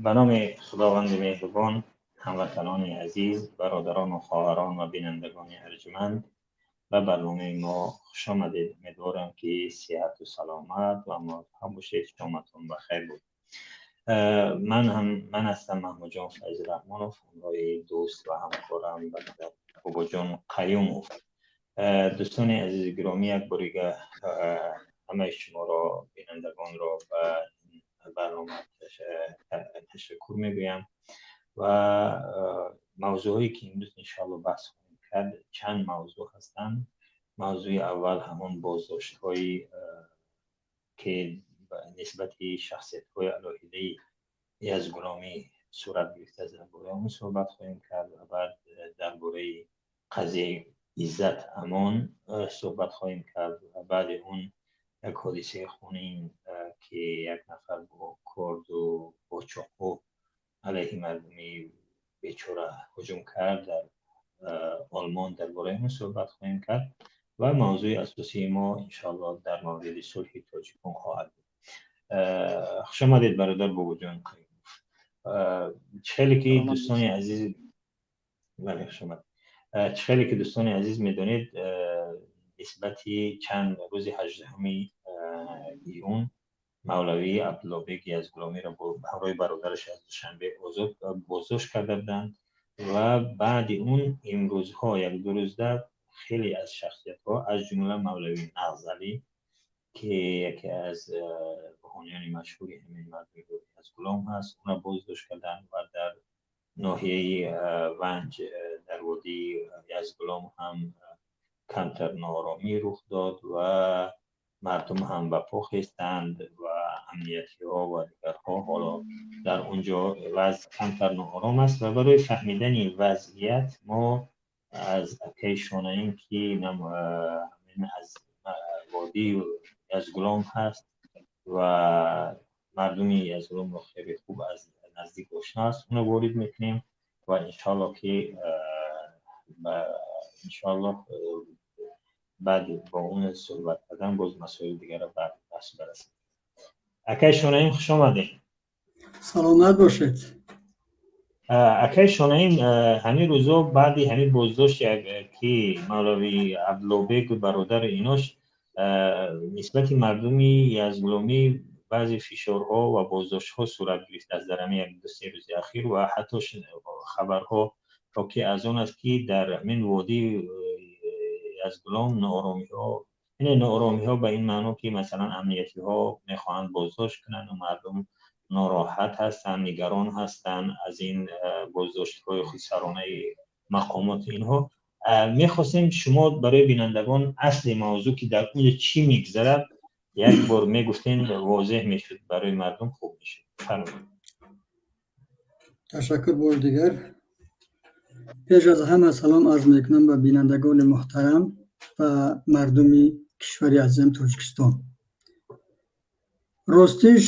Ба номи Худованди меҳрубон, ҳамватанони азиз, бародарону хоҳарон ва бинандагони арҷманд, ба барномаи мо хуш омадед. Умедворам, ки сиҳату саломат ва муваффақ бошед. Шоматон ба хайр буд. Ман ҳам ман ҳастам, Маҳмудҷон Файзраҳмонов, ҳамроҳи дӯст ва ҳамкорам бародар Бобоҷон Қаюмов. Дӯстони азизи гиромӣ, як борига ҳамаи шуморо, бинандагонро, ба барнома ташаккур мегӯям ва мавзӯъҳое, ки имрӯз иншоалло баҳс хоҳем кард, чанд мавзӯъ ҳастанд. Мавзӯи аввал ҳамон боздоштҳои, ки нисбати шахсиятҳои алоҳидаи Язгуломӣ сурат гирифта, дар бораи он суҳбат хоҳем кард ва баъд дар бораи қазияи Иззат Амон суҳбат хоҳем кард ва баъди он як ҳодисаи хунин, ки як нафар бо корду бо чоқу алайҳи мардуми бечора ҳуҷум кард дар Олмон, дар бораи он суҳбат хоҳем кард ва мавзӯи асосии мо иншоалло дар мавриди сулҳи тоҷикон хоҳад буд. Хуш омадед, бародар Бобоҷон Қаюмов. Хеле ки дӯстони азиз, бале, хуш омад. Хеле ки дӯстони азиз медонед, нисбати чанд рӯзи 18 июн Мавлавӣ Абдуллобек Язгуломиро бо ҳамроҳи бародараш аз Душанбе озод боздошт карда буданд ва баъди он имрӯзҳо, як-ду рӯзда, хеле аз шахсиятҳо, аз ҷумла Мавлавӣ Нағзалӣ, ки яке аз рӯҳониёни машҳури ҳамин мардуми Язгулом ҳаст, онро боздошт карданд ва дар ноҳияи Ванҷ, дар водии Язгулом ҳам камтар нооромӣ рух дод ва мардум ҳам ба по хестанд ва амниятиҳо ва дигарҳо. Ҳоло дар он ҷо вазъ камтар ноором аст ва барои фаҳмидани вазъият мо аз акаи Шонаим, ки аз водии Язгулом ҳаст ва мардуми Язгуломро хеле хуб аз наздик ошно аст, онро ворид мекунем ва иншоалло ки иншоалло баъд бо он суҳбат кардан боз масоили дигарро баъд баҳс барасем. Акаи Шонаим, хуш омадед. Саломат бошед. Акаи Шонаим, ҳамин рӯзо баъди ҳамин боздошт, ки Мавлави Абдуллобек, бародари инош, нисбати мардуми язгуломӣ баъзе фишорҳо ва боздоштҳо сурат гирифтааст дар ҳамин як ду се рӯзи ахир ва ҳатто хабарҳо то ки аз он аст, ки дар ҳамин водии Язгулом нооромиҳо, яъне нооромиҳо ба ин маъно, ки масалан амниятиҳо мехоҳанд боздошт кунанд ва мардум нороҳат ҳастанд, нигарон ҳастанд аз ин боздоштҳои худсаронаи мақомоти инҳо. Мехостем шумо барои бинандагон асли мавзӯъ, ки дар онҷо чӣ мегузарад, як бор мегуфтем, возеҳ мешуд барои мардум, хуб мешуд. Фармоед. Ташаккур бори дигар. Пеш аз ҳама салом арз мекунам ба бинандагони муҳтарам ва мардуми кишвари азизам Тоҷикистон. Ростиш,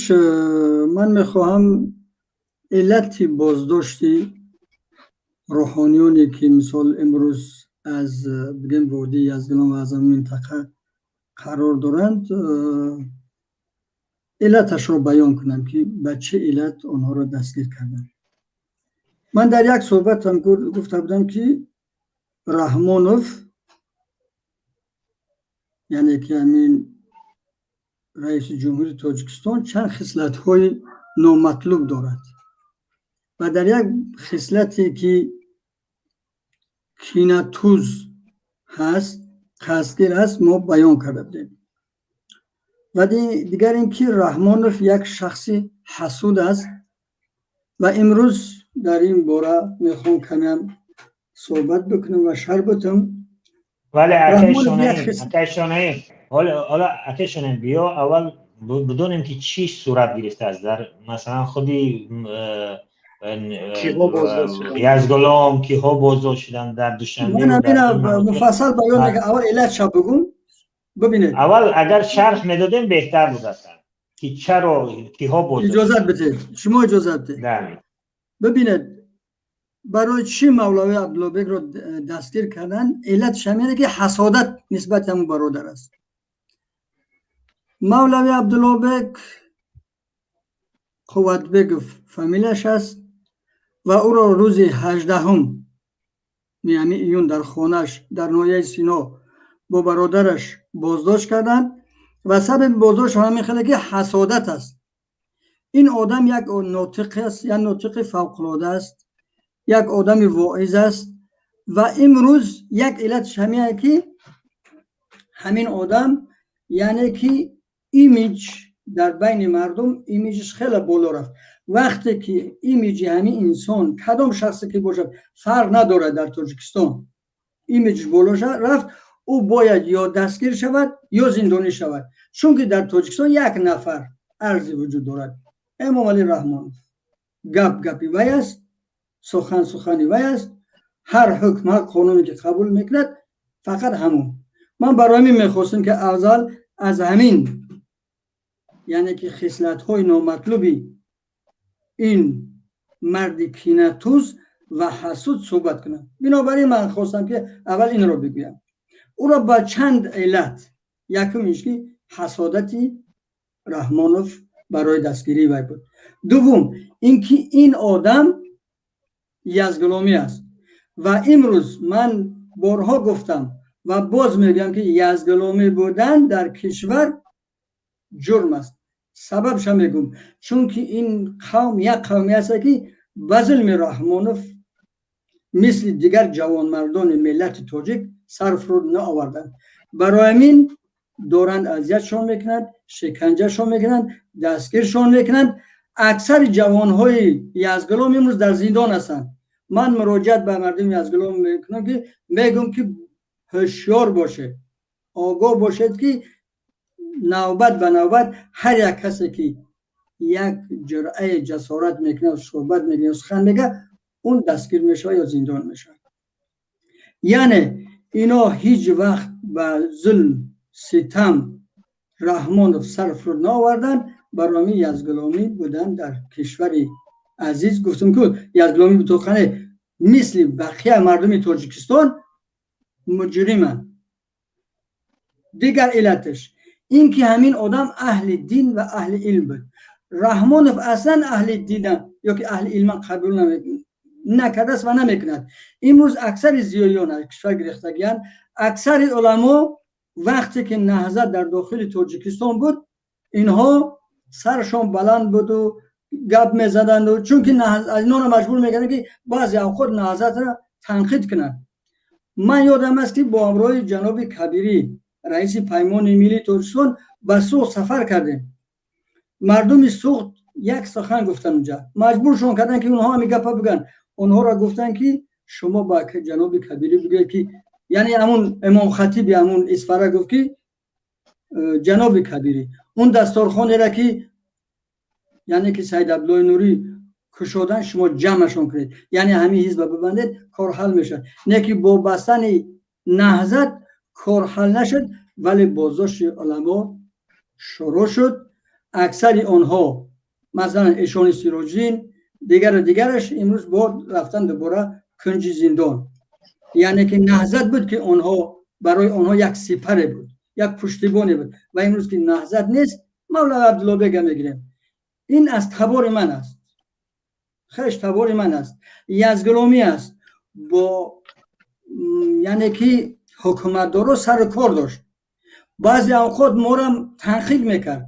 ман мехоҳам иллати боздошти рӯҳониёне, ки мисол имрӯз аз, бигем, водии Язгулом ва аз ҳамин минтақа қарор доранд, иллаташро баён кунам, ки ба чӣ иллат онҳоро дастгир карданд. Ман дар як суҳбатам гуфта будам, ки Раҳмонов, яъне ки ҳамин раиси ҷумҳури Тоҷикистон, чанд хислатҳои номатлуб дорад ва дар як хислате, ки кинатуз ҳаст, қасдгир аст, мо баён карда будем. Ва дигар ин ки Раҳмонов як шахси ҳасуд аст ва имрӯз дар ин бора мехоҳам камеам суҳбат бикунам ва шарҳ бутам. Вале, акаи Шонаим, ҳоло, акаи Шонаим, биё аввал бидонем, ки чӣ сурат гирифтааст дар, масалан, худи Язгулом, киҳо боздошт шуданд дар Душанбе. Муфассал баён. Аввал иллатша бугум, бибинед. Аввал агар шарҳ медодем, беҳтар буд аслан, ки чаро, киҳо боздошт. Иҷозат бидед, шумо иҷозат бидед. Бибинед, барои чӣ Мавлави Абдуллобекро дастгир карданд? Иллатш ҳамине, ки ҳасодат нисбати ҳамун бародар аст. Мавлави Абдуллобек Қувватбеков фамилияш аст ва ӯро рӯзи 18 яъне июн дар хонааш дар ноҳияи Сино бо бародараш боздошт карданд ва сабаби боздошт ҳамин хеле ки ҳасодат аст. Ин одам як нотиқ аст, як нотиқи фавқулода аст, як одами воиз аст ва имрӯз як иллаташ ҳамин ки ҳамин одам, яъне ки имидж дар байни мардум имиджш хеле боло рафт. Вақте ки имиджи ҳамин инсон, кадом шахсе ки бошад, фарқ надорад, дар Тоҷикистон имиджш боло рафт, ӯ бояд ё дастгир шавад, ё зиндонӣ шавад, чунки дар Тоҷикистон як нафар арзи вуҷуд дорад: Эмомалӣ Раҳмонов. Гап гапи вай аст, сухан сухани вай аст, ҳар ҳукм, ҳар қонуне ки қабул мекунад, фақат ҳамон. Ман барои ҳамин мехостем, ки аввал аз ҳамин, яъне ки хислатҳои номатлуби ин марди кинатуз ва ҳасуд суҳбат кунам. Бинобар ин ман хостам, ки аввал инро бигӯям. Ӯро ба чанд иллат: якум иш ки ҳасодати Раҳмонов барои дастгирии вай буд, дуввум ин ки ин одам язгуломӣ аст ва имрӯз ман борҳо гуфтам ва боз мегӯям, ки язгуломӣ будан дар кишвар ҷурм аст. Сабабша мегӯм: чунки ин қавм як қавме аст, ки ба зулми Раҳмонов мисли дигар ҷавонмардони миллати тоҷик сар фуруд наоварданд. Барои ҳамин доранд азиятшон мекунанд, шиканҷашон мекунанд, дастгиршон мекунанд. Аксари ҷавонҳои язгулом имрӯз дар зиндон ҳастанд. Ман муроҷиат ба мардуми язгулом мекунам, ки мегӯм, ки ҳушёр бошед, огоҳ бошед, ки навбат ба навбат ҳар як касе ки як ҷуръаи ҷасорат мекунад, суҳбат мекунад, сухан мегӯяд, он дастгир мешавад ё зиндон мешавад. Яъне ино ҳеҷ вақт ба зулм ситам Раҳмонов сар фуруд наоварданд. Барои ҳамин язгуломӣ будан дар кишвари азиз, гуфтем ку, язгуломӣ бутоқане мисли бақия мардуми Тоҷикистон муҷриманд. Дигар иллаташ ин ки ҳамин одам аҳли дин ва аҳли илм буд. Раҳмонов аслан аҳли дина ё ки аҳли илма қабул накардааст ва намекунад. Имрӯз аксари зиёиён аз кишвар гирифтагиянд. Аксари уламо, вақте ки Наҳзат дар дохили Тоҷикистон буд, инҳо саршон баланд буду гап мезаданду, чунки аз инҳоро маҷбур мекарданд, ки баъзе авқот Наҳзатро танқид кунанд. Ман ёдам аст, ки бо ҳамроҳи ҷаноби Кабирӣ, раиси Паймони миллии Тоҷикистон, ба Суғд сафар кардем. Мардуми Суғд як сухан гуфтанд. Унҷа маҷбуршон карданд, ки онҳо ҳамин гапа бигӯянд. Онҳоро гуфтанд, ки шумо ба ҷаноби Кабирӣ бигӯед, ки, яъне ҳамун имомхатиби ҳамун Исфара гуфт, ки ҷаноби Кабирӣ, он дасторхонеро, ки яъне ки Саид Абдуллои Нурӣ кушодан, шумо ҷамъашон кунед, яъне ҳамин ҳизба бибандед, кор ҳал мешавад. Не ки бо бастани Наҳзат кор ҳал нашуд, вале боздошти уламо шурӯъ шуд. Аксари онҳо, масалан эшони Сироҷиддин, дигару дигараш, имрӯз бо рафтан дубора кунҷи зиндон. Яъне ки Наҳзат буд, ки онҳо барои онҳо як сипаре буд, як пуштибоне буд ва имрӯз ки Наҳзат нест, Мавлави Абдуллобега мегирем. Ин аз табори ман аст, хеш табори ман аст, язгуломӣ аст, бо яъне ки ҳукуматдоро сару кор дошт. Баъзе авқот морам танқид мекард,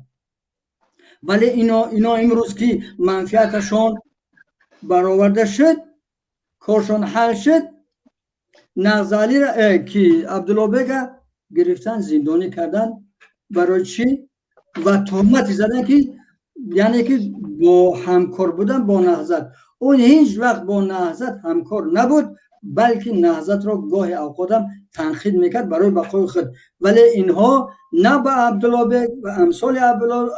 вале ино имрӯз ки манфиаташон бароварда шуд, коршон ҳал шуд, Нағзалира ки Абдуллобега гирифтан, зиндонӣ кардан. Барои чӣ? Ва туҳмате задан, ки яъне ки бо ҳамкор будан бо Наҳзат. Ӯ ҳеҷ вақт бо Наҳзат ҳамкор набуд, балки Наҳзатро гоҳи авқотам танқид мекард барои бақои худ. Вале инҳо на ба Абдуллобек ва амсоли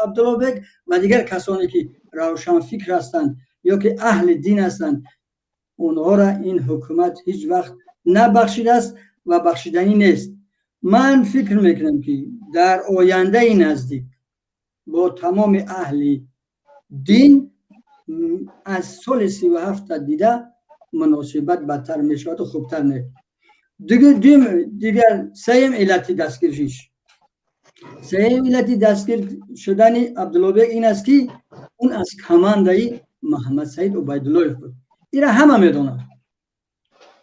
Абдуллобек ва дигар касоне ки равшанфикр ҳастанд ё ки аҳли дин ҳастанд, онҳоро ин ҳукумат ҳеҷ вақт набахшидааст ва бахшиданӣ нест. Ман фикр мекунам, ки дар ояндаи наздик бо тамоми аҳли дин аз соли 37-та дида муносибат бадтар мешаваду хубтар не. Дигар сеюм иллати дастгириш Сеюм иллати дастгир шудани Абдуллобек ин аст, ки он аз командаи Маҳаммадсаид Убайдуллоев буд. Ира ҳама медонад,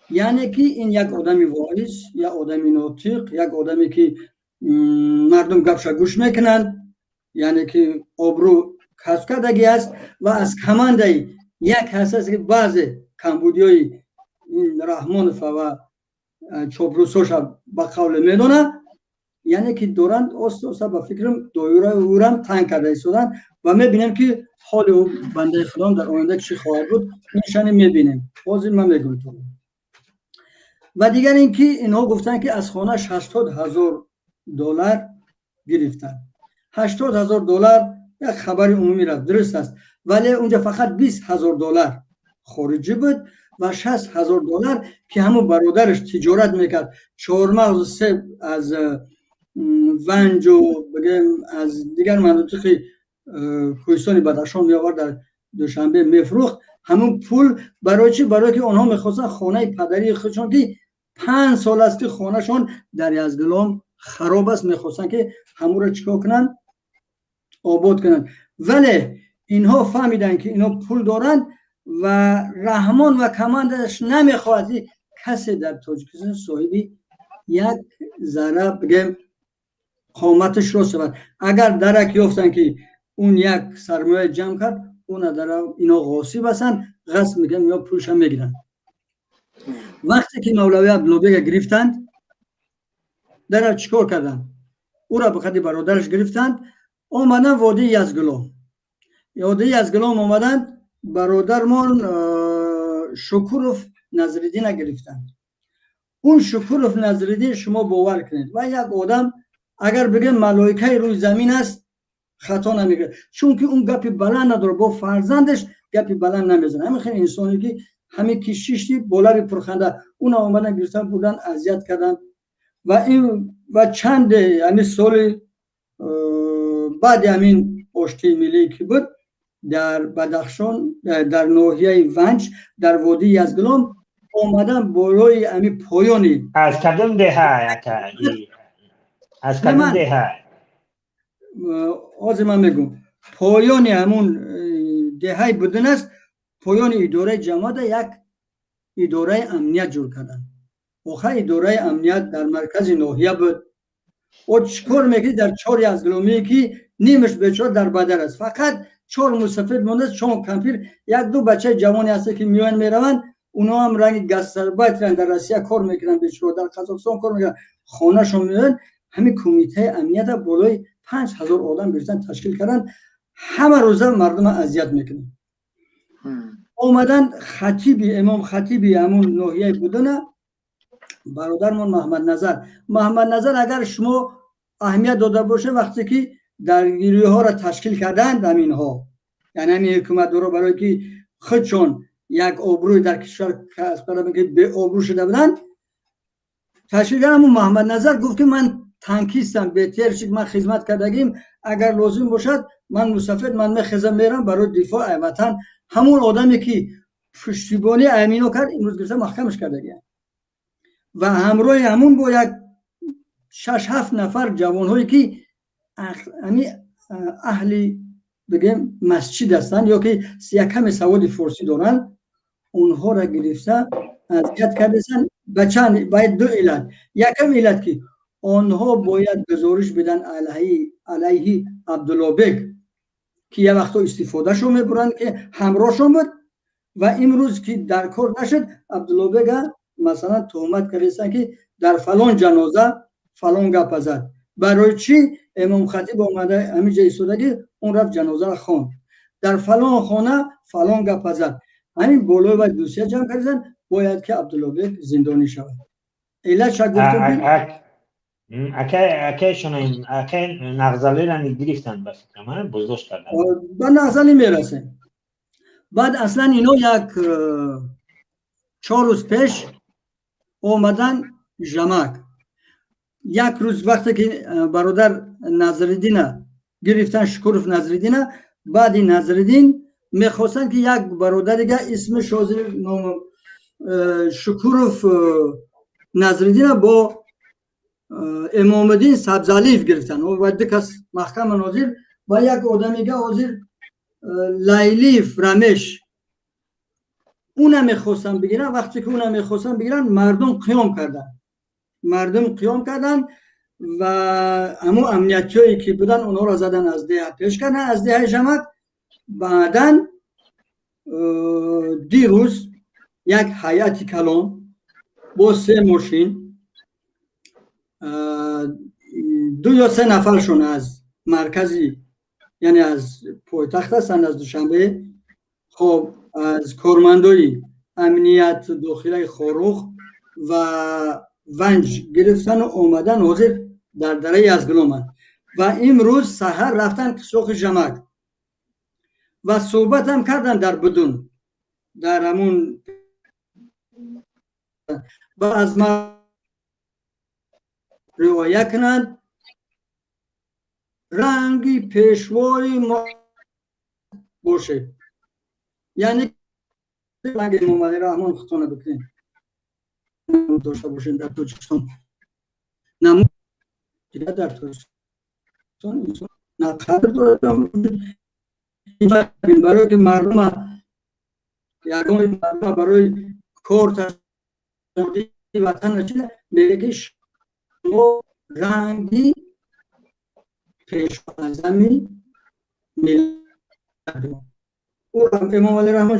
яъне ки ин як одами воиз, як одами нотиқ, як одаме, ки мардум гапша гӯш мекунанд, яъне ки обрӯ касб кардагӣ аст ва аз командаи як кас аст, ки баъзе камбудиҳои Раҳмонова ва чопрусоша ба қавле медонад, яъне ки доранд оста оста, ба фикрам, доираи ӯрам танг карда истоданд. Ва мебинем, ки ҳоли ӯ, бандаи худом, дар оянда чӣ хоҳад буд, иншани мебинем. Ҳозир ман мегӯям. Ва дигар ин ки инҳо гуфтанд, ки аз хона 80 000 доллар гирифтанд. 80 000 доллар як хабари умумӣ рафт, дуруст аст, вале унҷа фақат 20 000 доллар хориҷӣ буд ва 60 000 доллар, ки ҳамун бародараш тиҷорат мекард, чормағзу себ аз Ванҷу, бигем, аз дигар манотиқи кӯҳистони Бадахшон меовард, дар Душанбе мефурӯхт. Ҳамун пул барои чӣ? Барое ки онҳо мехостанд хонаи падарии худшон, ки 5 сол аст, ки хонашон дар Язгулом хароб аст, мехостанд, ки ҳамонро чӣ кор кунанд? Обод кунанд. Вале инҳо фаҳмиданд, ки инҳо пул доранд ва Раҳмон ва командааш намехоҳад, ки касе дар Тоҷикистон соҳиби як зарра, бигем, қоматаш рост шавад. Агар дарак ёфтанд, ки он як сармоя ҷамъ кард, уна ино ғосиб ҳастанд, ғасб мекунанд ё пулша мегиранд. Вақте ки Мавлави Абдуллобега гирифтанд, дара чӣ кор карданд? Ӯра ба қадри бародараш гирифтанд, омаданд водии Язгулом. Водии Язгулом омаданд, бародармон Шукуров Назриддина гирифтанд. Он Шукуров Назриддин, шумо бовар кунед, ва як одам, агар бигем малоикаи рӯи замин аст, хато намекунад, чунки он гапи баланд надорад, бо фарзандаш гапи баланд намезанад. Ҳамин хел инсоне, ки ҳамин ки шишти болари пурханда, уна омадан, гирифтан, бурдан, азият карданд. Ва ин ва чанде ҳамин соли баъди ҳамин оштии миллӣ, ки буд дар Бадахшон, дар ноҳияи Ванҷ, дар водии Язгулом, омадан болои ҳамин поёни Аз кадом деҳа, аз кадом деҳа? Ҳозир ман мегӯм. Поёни ҳамун деҳаи будан аст, поёни идораи ҷамоата як идораи амният ҷӯр карданд. Охир идораи амният дар маркази ноҳия буд. О, чӣ кор мекунӣ дар чор Язгуломие, ки нимаш бечора дар бадар аст, фақат чор мусафир мондааст, чор кампир, як ду бачаи ҷавоне ҳаста, ки меоянд, мераванд. Онҳо ҳам ранги гастарбайтеранд, дар Россия кор мекунанд, бечора дар Қазоқистон кор мекунанд, хонашон меоянд. Ҳамин кумитаи амнията болои 5000 одам гирифтан, ташкил карданд, ҳама рӯза мардума азият мекунанд. Омадан хатиби, имом хатиби ҳамун ноҳияи будана, бародармон Маҳмадназар. Маҳмадназар, агар шумо аҳамият дода бошед, вақте ки даргириҳоро ташкил карданд ҳаминҳо, яъне ҳамин ҳукуматдоро, барое ки худшон як обрӯй дар кишвар касб карда, ки беобрӯ шуда буданд, ташкил карданд, ҳамун Маҳмадназар гуфт, ки ман танкистам, БТРщик, ман хизмат кардагим, агар лозим бошад, ман мусафед, ман мехезам, мерам барои дифоъ ай ватан. Ҳамун одаме, ки пуштибонӣ амино кард, имрӯз гирифта маҳкамаш кардагиям ва ҳамроҳи ҳамун бо як шаш ҳафт нафар ҷавонҳое, ки ҳами аҳли, бигем, масҷид ҳастанд ё ки яккаме саводи форсӣ доранд, онҳоро гирифта азият кардастанд. Ба чанд, ба ду иллат. Якам иллат, ки онҳо бояд гузориш бидан алайҳи Абдуллобек, ки як вақто истифодашон мебуранд, ки ҳамроҳшон буд ва имрӯз ки дар кор нашуд, Абдуллобега масалан туҳмат кардастанд, ки дар фалон ҷаноза фалон гапа зад, барои чӣ имомхатиб омада ҳамин ҷа истодагӣ, он рафт ҷанозаро хонд, дар фалон хона фалон гапа зад. Ҳамин болои вай дусия ҷамъ карданд, бояд ки Абдуллобек зиндонӣ шавад. Иллатша гуфтум. Акай, акай Нағзалиро гирифтанд, ба фикрам, боздошт карданд. Ба Нағзалӣ мерасем баъд. Аслан ино як 4 рӯз пеш омадан Жамак. Як рӯз вақте ки бародар Назриддина гирифтан, Шукуров Назриддина, баъди Назриддин мехостанд, ки як бародарига, исмаш ҳозир Шукуров Назриддина бо Эмомиддин Сабзалиев гирифтанд ва ду кас маҳкам ҳозир ва як одамига ҳозир Лайлиев Рамеш уна мехостанд бигиранд. Вақте ки уна мехостанд бигиранд, мардум қиём карданд, мардум қиём карданд ва ҳамун амниятиҳое ки буданд, онҳоро задан, аз деҳа пеш карданд, аз деҳаи Жамак. Баъдан дирӯз як ҳайати калон бо се мошин, ду ё се нафаршон аз маркази, яъне аз пойтахт ҳастанд, аз Душанбе, хоб, аз кормандои амният дохилаи Хоруғ ва Ванҷ гирифтану омадан, ҳозир дар дараи Язгуломанд ва имрӯз саҳар рафтан қишлоқи Жамак ва суҳбатам карданд дар Будун, дар ҳамун ва аз риоя кунанд, ранги пешвои мо бошед, яъне ранги Эмомалӣ Раҳмон худтона бикунед, дошта бошем дар Тоҷикистон. Дигар дар Тоҷикистон инсон на қадр дорад, барое ки мардума ягон мардума барои кор ватан мега ки шумо ранги пешвоазами миллат Эмомалӣ Раҳмон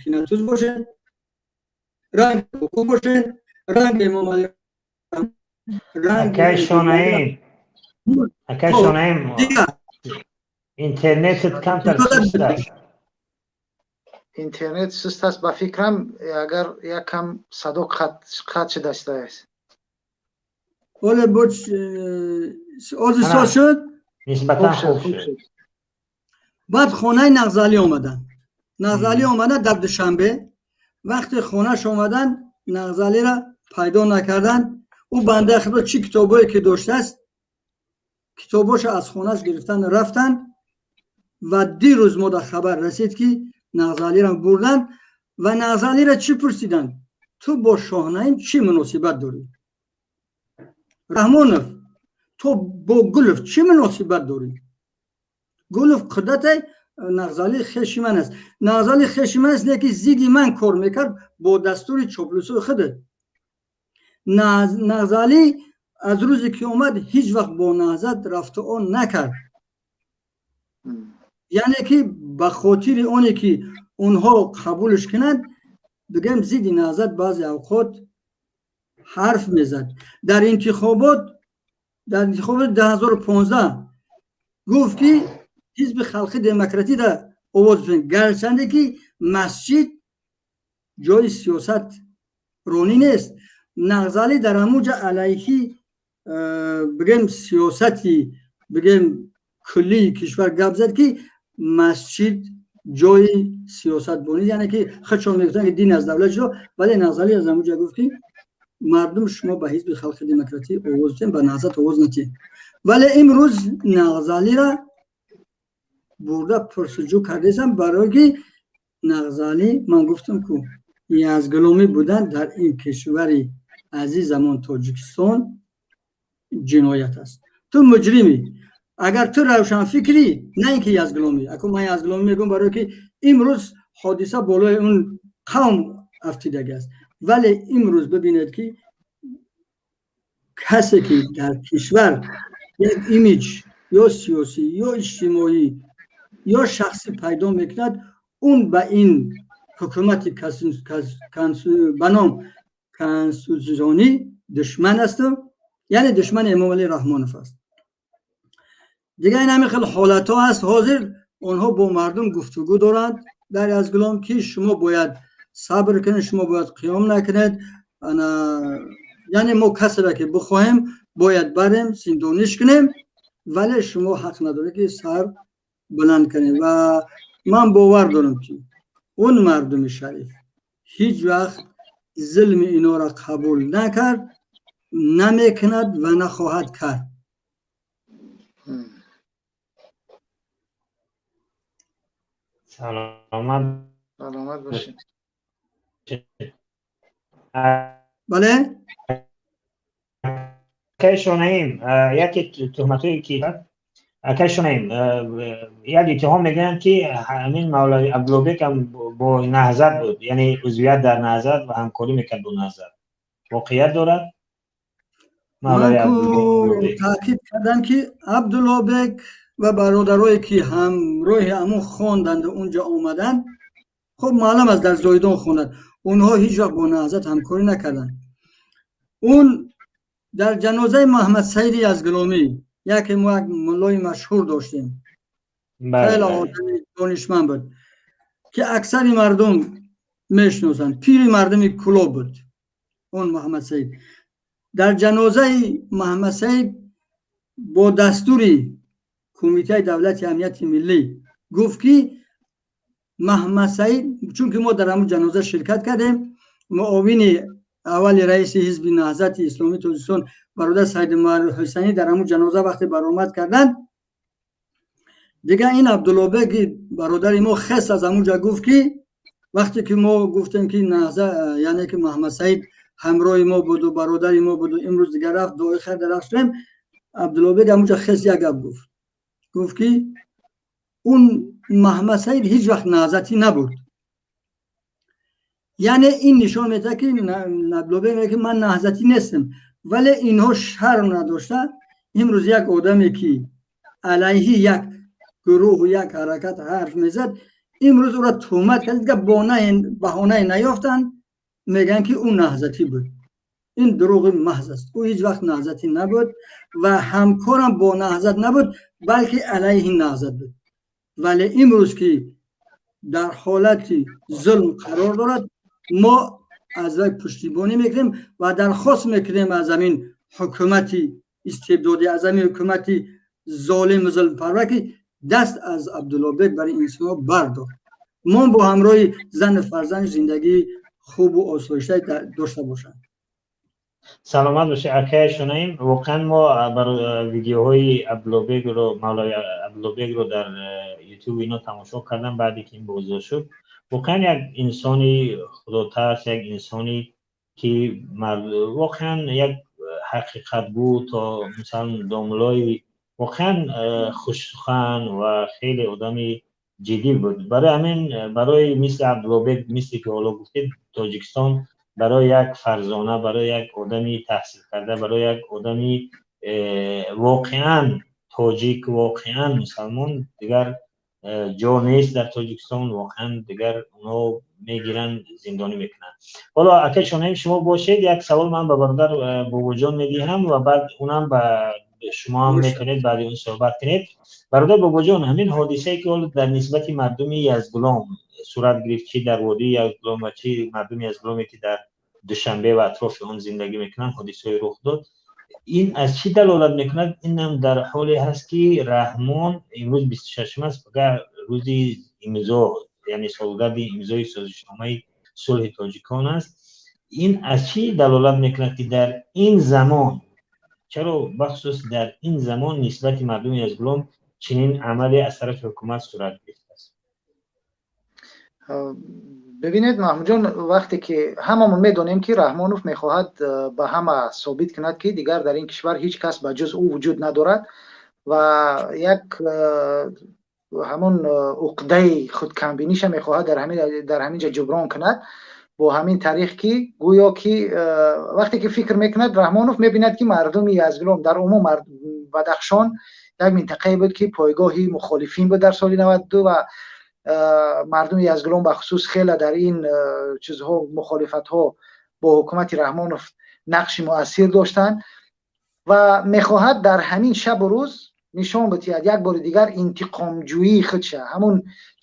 кинатуз бошед, ранг бошед, ранг Эмомалӣ. Акай Шонаим, акай Шонаим, интернетат камтар суст аст. Интернет суст аст, ба фикрам, агар якам садо қатъ шудааст. Оле боч ози соз шуд. Нисбатан хуб шуд. Баъд хонаи Нағзалӣ омаданд. Нағзалӣ омаданд дар Душанбе. Вақте хонаш омаданд, Нағзалиро пайдо накарданд. Ӯ бандаи худо чӣ китобое ки доштааст, китобошо аз хонаш гирифтан рафтанд ва дирӯз мо дар хабар расид, ки Нағзалиро бурданд ва Нағзалиро чӣ пурсиданд? Ту бо Шоҳнаим чӣ муносибат дорӣ? Раҳмонов, ту бо Гулов чӣ муносибат дорӣ? Гулов қудрате, Нағзалӣ хеши ман аст. Нағзалӣ хеши ман аст, не ки зидди ман кор мекард бо дастури чоплусои худат. Нағзалӣ аз рӯзе ки омад, ҳеҷ вақт бо Наҳзат рафту он накард, яъне ки ба хотири оне ки онҳо қабулш кунанд, бигӯем, зидди Наҳзат баъзе авқот ҳарф мезад. Дар интихоботи 2015 гуфт, ки Ҳизби Халқи Демократида овоз бизанед, гарчанде ки масҷид ҷои сиёсат ронӣ нест. Нағзалӣ дар ҳамун ҷа алайҳи, бигӯем, сиёсати, бигӯем, куллии кишвар гап зад, ки масҷид ҷои сиёсатбонӣ, яъне ки худшон мегуфтанд, ки дин аз давлат ҷудо, вале Нағзалӣ аз ҳамун ҷа гуфт, ки мардум, шумо ба Ҳизби Халқи Демократӣ овоз диҳем, ба Наҳзат овоз надиҳед. Вале имрӯз Нағзалира бурда пурсуҷӯ кардесам, барое ки Нағзалӣ, ман гуфтам ку, язгуломӣ будан дар ин кишвари азизамон Тоҷикистон ҷиноят аст. Ту муҷримӣ, агар ту равшанфикрӣ, на ин ки язгуломӣ. Аку ман язгуломӣ мегӯям, барое ки имрӯз ҳодиса болои он қавм афтидагӣ аст. Вале имрӯз бибинед, ки касе ки дар кишвар як имиҷ ё сиёсӣ, ё иҷтимоӣ, ё шахсӣ пайдо мекунад, он ба ин ҳукумати ба ном конститутсионӣ душман асту, яъне душмани Эмомалӣ Раҳмонов аст. Дигар ин ҳамин хел ҳолатҳо аст. Ҳозир онҳо бо мардум гуфтугӯ доранд дар Язгулом, ки шумо бояд сабр кунед, шумо бояд қиём накунед, яъне мо касеро ки бихоҳем, бояд барем, зиндониш кунем, вале шумо ҳақ надоред, ки сар баланд кунед. Ва ман бовар дорам, ки он мардуми шариф ҳеҷ вақт зулми инора қабул накард, намекунад ва нахоҳад кард. Саломат. Саломат бошед. Бале. Акай Шонаим, яке туҳматҳое ки, акай Шонаим, як иттиҳом мегӯянд, ки ҳамин Мавлави Абдуллобек ҳам бо Наҳзат буд, яъне узвият дар Наҳзат ва ҳамкорӣ мекард бо Наҳзат. Воқеият дорад? Ман таъкид кардам, ки Абдуллобек ва бародарое ки ҳамроҳи ҳамун хонданду унҷо омаданд, хуб маълум аст, дар Зоҳидон хонданд, онҳо ҳеҷ вақт бо Наҳзат ҳамкорӣ накарданд. Он дар ҷанозаи Маҳмадсаиди Язгуломӣ, яке мо як муллои машҳур доштем, хеле одами донишманд буд, ки аксари мардум мешиносанд, пири мардуми Кӯлоб буд он Маҳмадсаид. Дар ҷанозаи Маҳмадсаид бо дастури Кумитаи давлати амнияти миллӣ гуфт, ки Маҳмадсаид, чунки мо дар ҳамун ҷаноза ширкат кардем, муовини аввали раиси Ҳизби Наҳзати Исломии Тоҷикистон бародар Саидумар Ҳусайнӣ дар ҳамун ҷаноза вақте баромад карданд, дигар ин Абдуллобеки бародари мо хес аз ҳамунҷа гуфт, ки вақте ки мо гуфтем, ки Наҳза, яъне ки Маҳмадсаид ҳамроҳи мо буду бародари мо буду имрӯз дигар рафт, дуои хайр дар шудем, Абдуллобек ҳамунҷа хес як гап гуфт, гуфт, ки он Маҳмадсаид ҳеҷ вақт наҳзатӣ набуд. Яъне ин нишон медиҳад, ки Абдуллобек мегӯяд, ки ман наҳзатӣ нестам. Вале инҳо шарм надошта, имрӯз як одаме, ки алайҳи як гурӯҳу як ҳаракат ҳарф мезад, имрӯз ӯро туҳмат кард, дигар баҳонае наёфтанд, мегӯянд, ки ӯ наҳзатӣ буд. Ин дурӯғи маҳз аст. Ӯ ҳеҷ вақт наҳзатӣ набуд ва ҳамкорам бо Наҳзат набуд, балки алайҳи Наҳзат буд. Вале имрӯз ки дар ҳолати зулм қарор дорад, мо аз вай пуштибонӣ мекунем ва дархост мекунем аз ҳамин ҳукумати истибдодӣ, аз ҳамин ҳукумати золиму зулмпарвар, ки даст аз Абдуллобек барои инсонҳо бардор, мо бо ҳамроҳи зану фарзанд зиндагии хубу осоишта дошта бошанд. Саломат бошед, акай Шонаим. Воқеан мо видеоҳои Абдуллобекро, мавлави Абдуллобекро дар Ютуб ино тамошо кардам, баъде ки ин боздошт шуд. Воқеан як инсони худотарс, як инсони ки воқеан як ҳақиқатгӯ, то масалан домлои воқеан хушсухан ва хеле одами ҷиддӣ буд. Барои ҳамин, барои мисли Абдуллобек, мисли ки ҳоло гуфтед, Тоҷикистон барои як фарзона, барои як одами таҳсилкарда, барои як одами воқеан тоҷик, воқеан мусалмон дигар ҷо нест дар Тоҷикистон. Воқеан дигар онҳо мегиранд, зиндонӣ мекунанд. Ҳоло, акай Шонаим, шумо бошед, як савол ман ба бародар Бобоҷон медиҳам ва баъд унам ба шумо ҳам метавонед баъди он суҳбат кунед. Бародар Бобоҷон, ҳамин ҳодисае, ки ҳоло дар нисбати мардуми Язгулом сурат гирифт, чи дар водии Язгулом ва чи мардуми Язгуломе, ки дар Душанбе ва атрофи он зиндагӣ мекунанд, ҳодисаҳои рух дод, ин аз чӣ далолат мекунад? Инам дар ҳоле ҳаст, ки Раҳмон имрӯз 26-ум аст, пага рӯзи имзо, яъне солгарди имзои созишномаи сулҳи тоҷикон аст. Ин аз чӣ далолат мекунад, ки дар ин замон, чаро бахусус дар ин замон нисбати мардуми Язгулом чунин амале аз тарафи ҳукумат сурат гирифтааст? Бибинед, Маҳмудҷон, вақте ки ҳамамон медонем, ки Раҳмонов мехоҳад ба ҳама собит кунад, ки дигар дар ин кишвар ҳеҷ кас ба ҷуз ӯ вуҷуд надорад ва як ҳамон уқдаи худкамбиниша мехоҳад дар ҳамин ҷа ҷуброн кунад бо ҳамин тариқ, ки гӯё ки вақте ки фикр мекунад Раҳмонов, мебинад, ки мардуми Язгулом, дар умум Бадахшон як минтақае буд, ки пойгоҳи мухолифин буд дар соли 92 ва мардуми Язгулом бахусус хеле дар ин чизҳо, мухолифатҳо бо ҳукумати Раҳмонов нақши муассир доштанд ва мехоҳад дар ҳамин шабу рӯз нишон бидиҳад як бори дигар интиқомҷӯии худша, ҳамун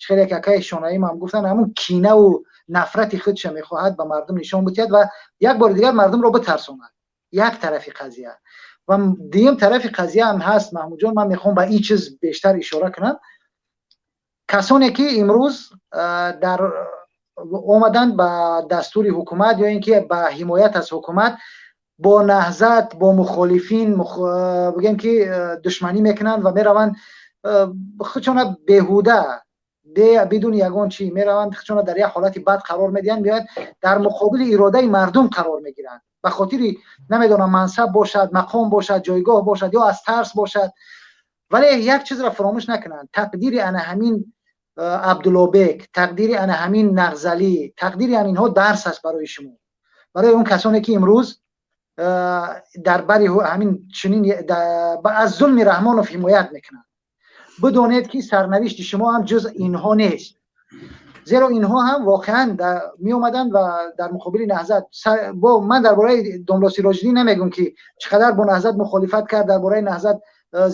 хеле ки акаи Шонаим ҳам гуфтанд, ҳамун кинаву нафрати худша мехоҳад ба мардум нишон бидиҳад ва як бори дигар мардумро битарсонад. Як тарафи қазия ва дуюм тарафи қазия ҳам ҳаст, Маҳмудҷон, ман мехоҳам ба ин чиз бештар ишора кунам. Касоне ки имрӯз дар омаданд ба дастури ҳукумат ё ин ки ба ҳимоят аз ҳукумат бо Наҳзат, бо мухолифин, бигем ки душманӣ мекунанд ва мераванд худшона беҳуда, бидуни ягон чӣ мераванд, худшона дар як ҳолати бад қарор медиҳанд, меояд дар муқобили иродаи мардум қарор мегиранд. Ба хотири, намедонам, мансаб бошад, мақом бошад, ҷойгоҳ бошад ё аз тарс бошад. Вале як чизро фаромӯш накунанд: тақдири ана ҳамин Абдуллобек, тақдири ана ҳамин Нағзалӣ, тақдири ҳаминҳо дарс аст барои шумо, барои он касоне, ки имрӯз дар бари ҳамин чунин аз зулми Раҳмонов ҳимоят мекунанд. Бидонед, ки сарнавишти шумо ҳам ҷуз инҳо нест, зеро инҳо ҳам воқеан меомаданд ва дар муқобили Наҳзат. Бо ман дар бораи домла Сироҷиддин намегӯм, ки чӣ қадар бо Наҳзат мухолифат кард, дар бораи Наҳзат,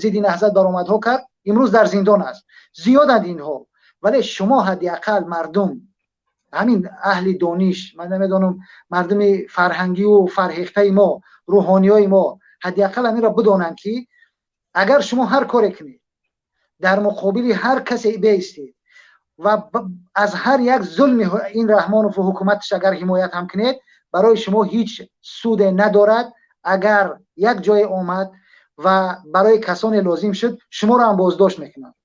зидди Наҳзат баромадҳо кард, имрӯз дар зиндон аст. Зиёданд инҳо. Вале шумо ҳадди ақал, мардум, ҳамин аҳли дониш, ман намедонам, мардуми фарҳангию фарҳехтаи мо, рӯҳониёи мо ҳадди ақал ҳаминро бидонанд, ки агар шумо ҳар коре кунед, дар муқобили ҳар касе беистед ва аз ҳар як зулми ин Раҳмонову ҳукуматаш агар ҳимоят ҳам кунед, барои шумо ҳеҷ суде надорад. Агар як ҷое омад ва барои касоне лозим шуд, шуморо ҳам боздошт мекунанд,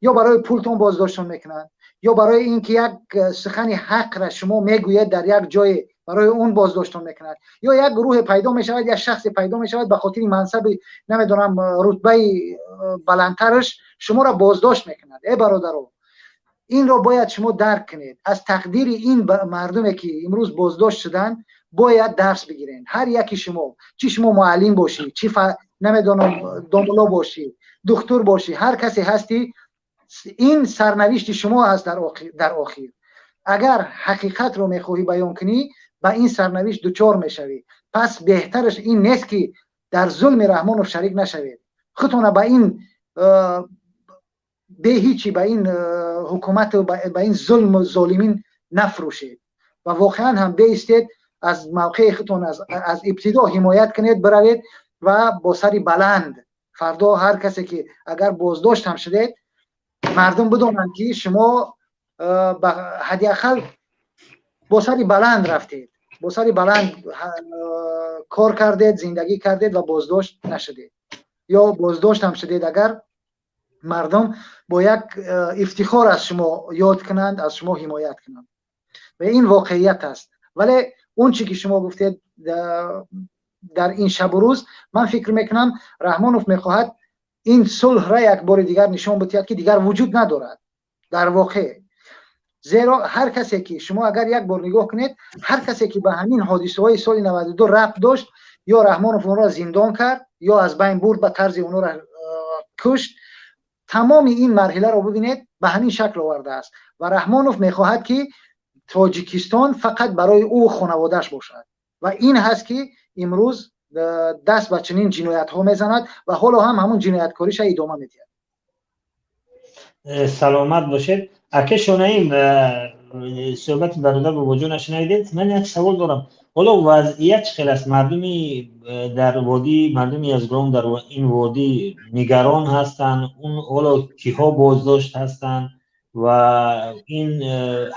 ё барои пултон боздоштон мекунанд, ё барои ин ки як сухани ҳақра шумо мегӯед дар як ҷое, барои он боздоштон мекунад, ё як гурӯҳе пайдо мешавад, як шахсе пайдо мешавад, ба хотири мансаби, намедонам, рутбаи баландтараш шуморо боздошт мекунад. Э бародаро, инро бояд шумо дарк кунед. Аз тақдири ин мардуме, ки имрӯз боздошт шуданд, бояд дарс бигиред ҳар яки шумо, чӣ шумо муаллим бошӣ, чӣ, намедонам, домуло бошӣ, духтур бошӣ, ҳар касе ҳастӣ, ин сарнавишти шумо аст. Дар охир, агар ҳақиқатро мехоҳӣ баён кунӣ, ба ин сарнавишт дучор мешавӣ. Пас беҳтараш ин нест, ки дар зулми Раҳмонов шарик нашавед? Худтона ба ин беҳичи, ба ин ҳукумату ба ин зулму золимин нафрӯшед ва воқеан ҳам беистед, аз мавқеи худтон аз ибтидо ҳимоят кунед, биравед ва бо сари баланд фардо ҳар касе ки агар боздошт ҳам шудед, мардум бидонанд, ки шумо ҳадди ақал бо сари баланд рафтед, бо сари баланд кор кардед, зиндагӣ кардед ва боздошт нашудед, ё боздошт ҳам шудед агар, мардум бо як ифтихор аз шумо ёд кунанд, аз шумо ҳимоят кунанд. Ва ин воқеият аст. Вале он чӣ ки шумо гуфтед, дар ин шабу рӯз ман фикр мекунам, Раҳмонов мехоҳад ин сулҳра як бори дигар нишон бидиҳад, ки дигар вуҷуд надорад дар воқеъ. Зеро ҳар касе ки шумо агар як бор нигоҳ кунед, ҳар касе ки ба ҳамин ҳодисаҳои соли 92 рабт дошт, ё Раҳмонов онро зиндон кард, ё аз байн бурд, ба тарзи онро кушт. Тамоми ин марҳиларо бибинед, ба ҳамин шакл овардааст. Ва Раҳмонов мехоҳад, ки Тоҷикистон фақат барои ӯ хонаводааш бошад, ва ин ҳаст, ки имрӯз даст ба чунин ҷиноятҳо мезанад ва ҳоло ҳам ҳамун ҷинояткориша идома медиҳад. Саломат бошед, ака Шонаим. Суҳбати бародар Бобоҷон шунидед. Ман як савол дорам: ҳоло вазъият чӣ хел аст? Мардуми дар водӣ, мардуми Язгулом дар ин водӣ нигарон ҳастанд. Он ҳоло киҳо боздошт ҳастанд ва ин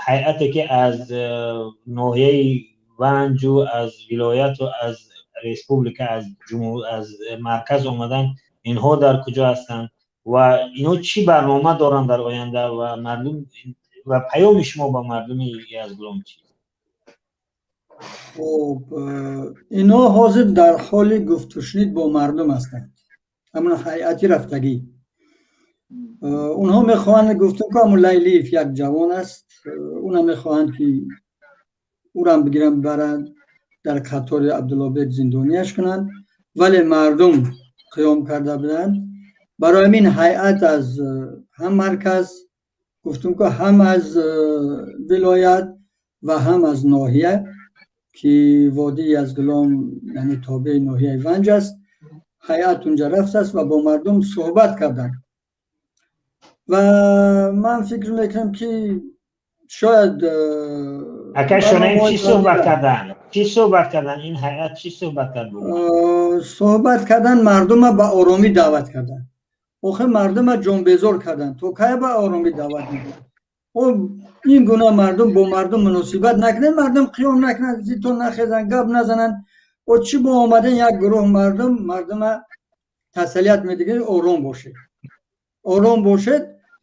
ҳайате, ки аз ноҳияи Ванҷу, аз вилояту аз республика, аз марказ омаданд, инҳо дар куҷо ҳастанд ва инҳо чӣ барнома доранд дар оянда? Ва мардум ва паёми шумо ба мардуми Язгулом чист? Хуб, инҳо ҳозир дар ҳоли гуфтушунид бо мардум ҳастанд. Ҳамон ҳайати рафтагӣ, онҳо мехоҳанд, гуфтум ки ҳамон Лайлиев як ҷавон аст, уна мехоҳанд, ки ӯрам бигиранд, баранд, дар қатори Абдуллобек зиндонияш кунанд. Вале мардум қиём карда буданд. Барои ҳамин ҳайат аз ҳам марказ, гуфтум ки, ҳам аз вилоят ва ҳам аз ноҳия, ки водии Язгулом, яъне тобеи ноҳияи Ванҷ аст, ҳайат унҷа рафтааст ва бо мардум суҳбат карданд. Ва ман фикр мекунам, ки шояд Ака Шонаим, чӣ суҳбат карданд? Чӣ суҳбат карданд? Ин ҳайат чӣ суҳбат кард? Суҳбат кардан, мардума ба оромӣ даъват карданд. Охир мардума ҷонбезор карданд. То кай ба оромӣ даъват мекунанд? Ин гуна мардум, бо мардум муносибат накунед, мардум қиём накунанд, зидто нахезанд, гап назананд. О чӣ бо омадан як гурӯҳ мардум, мардума тасалият медиҳед: ором бошед, ором бошед.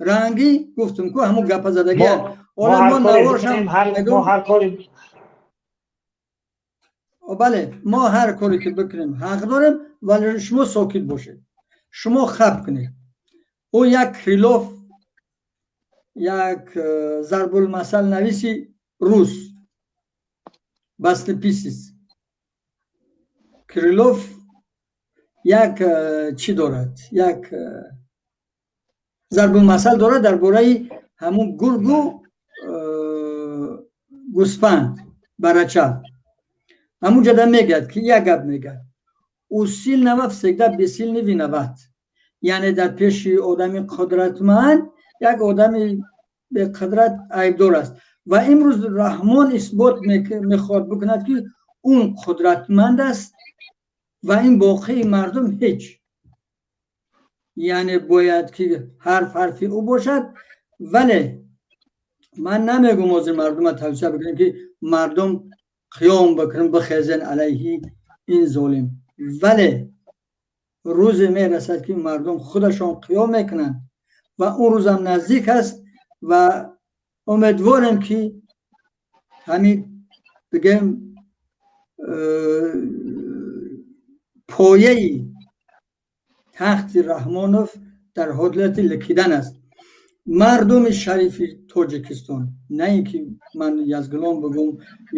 Ранги гуфтум ку, ҳамун гапа задагия. Ҳоло мо наворшам. Бале, мо ҳар коре ки бикунем, ҳақ дорем, вале шумо сокит бошед, шумо хаб кунед. Ӯ як Крилов, як зарбулмасал нависи рус, баснописец Крилов, як чӣ дорад, як зарбулмасал дорад дар бораи ҳамун гургу гӯспанд, барача. Ҳамун ҷода мегӯяд, ки як гап мегӯяд: «У сильного всегда бессильный виноват». Яъне дар пеши одами қудратманд як одами беқудрат айбдор аст. Ва имрӯз Раҳмон исбот мехоҳад бикунад, ки он қудратманд аст ва ин боқии мардум ҳеҷ, яъне бояд ки ҳарф ҳарфи ӯ бошад. Вале ман намегӯм ҳозир мардума тавсия бикунем, ки мардум қиём бикунем, бихезен алайҳи ин золим. Вале рӯзе мерасад, ки мардум худашон қиём мекунанд ва он рӯзам наздик аст. Ва умедворем, ки ҳамин бигем, пояи тахти Раҳмонов дар ҳолати ликидан аст. Мардуми шарифи Тоҷикистон, на ин ки ман Язгулом бигӯм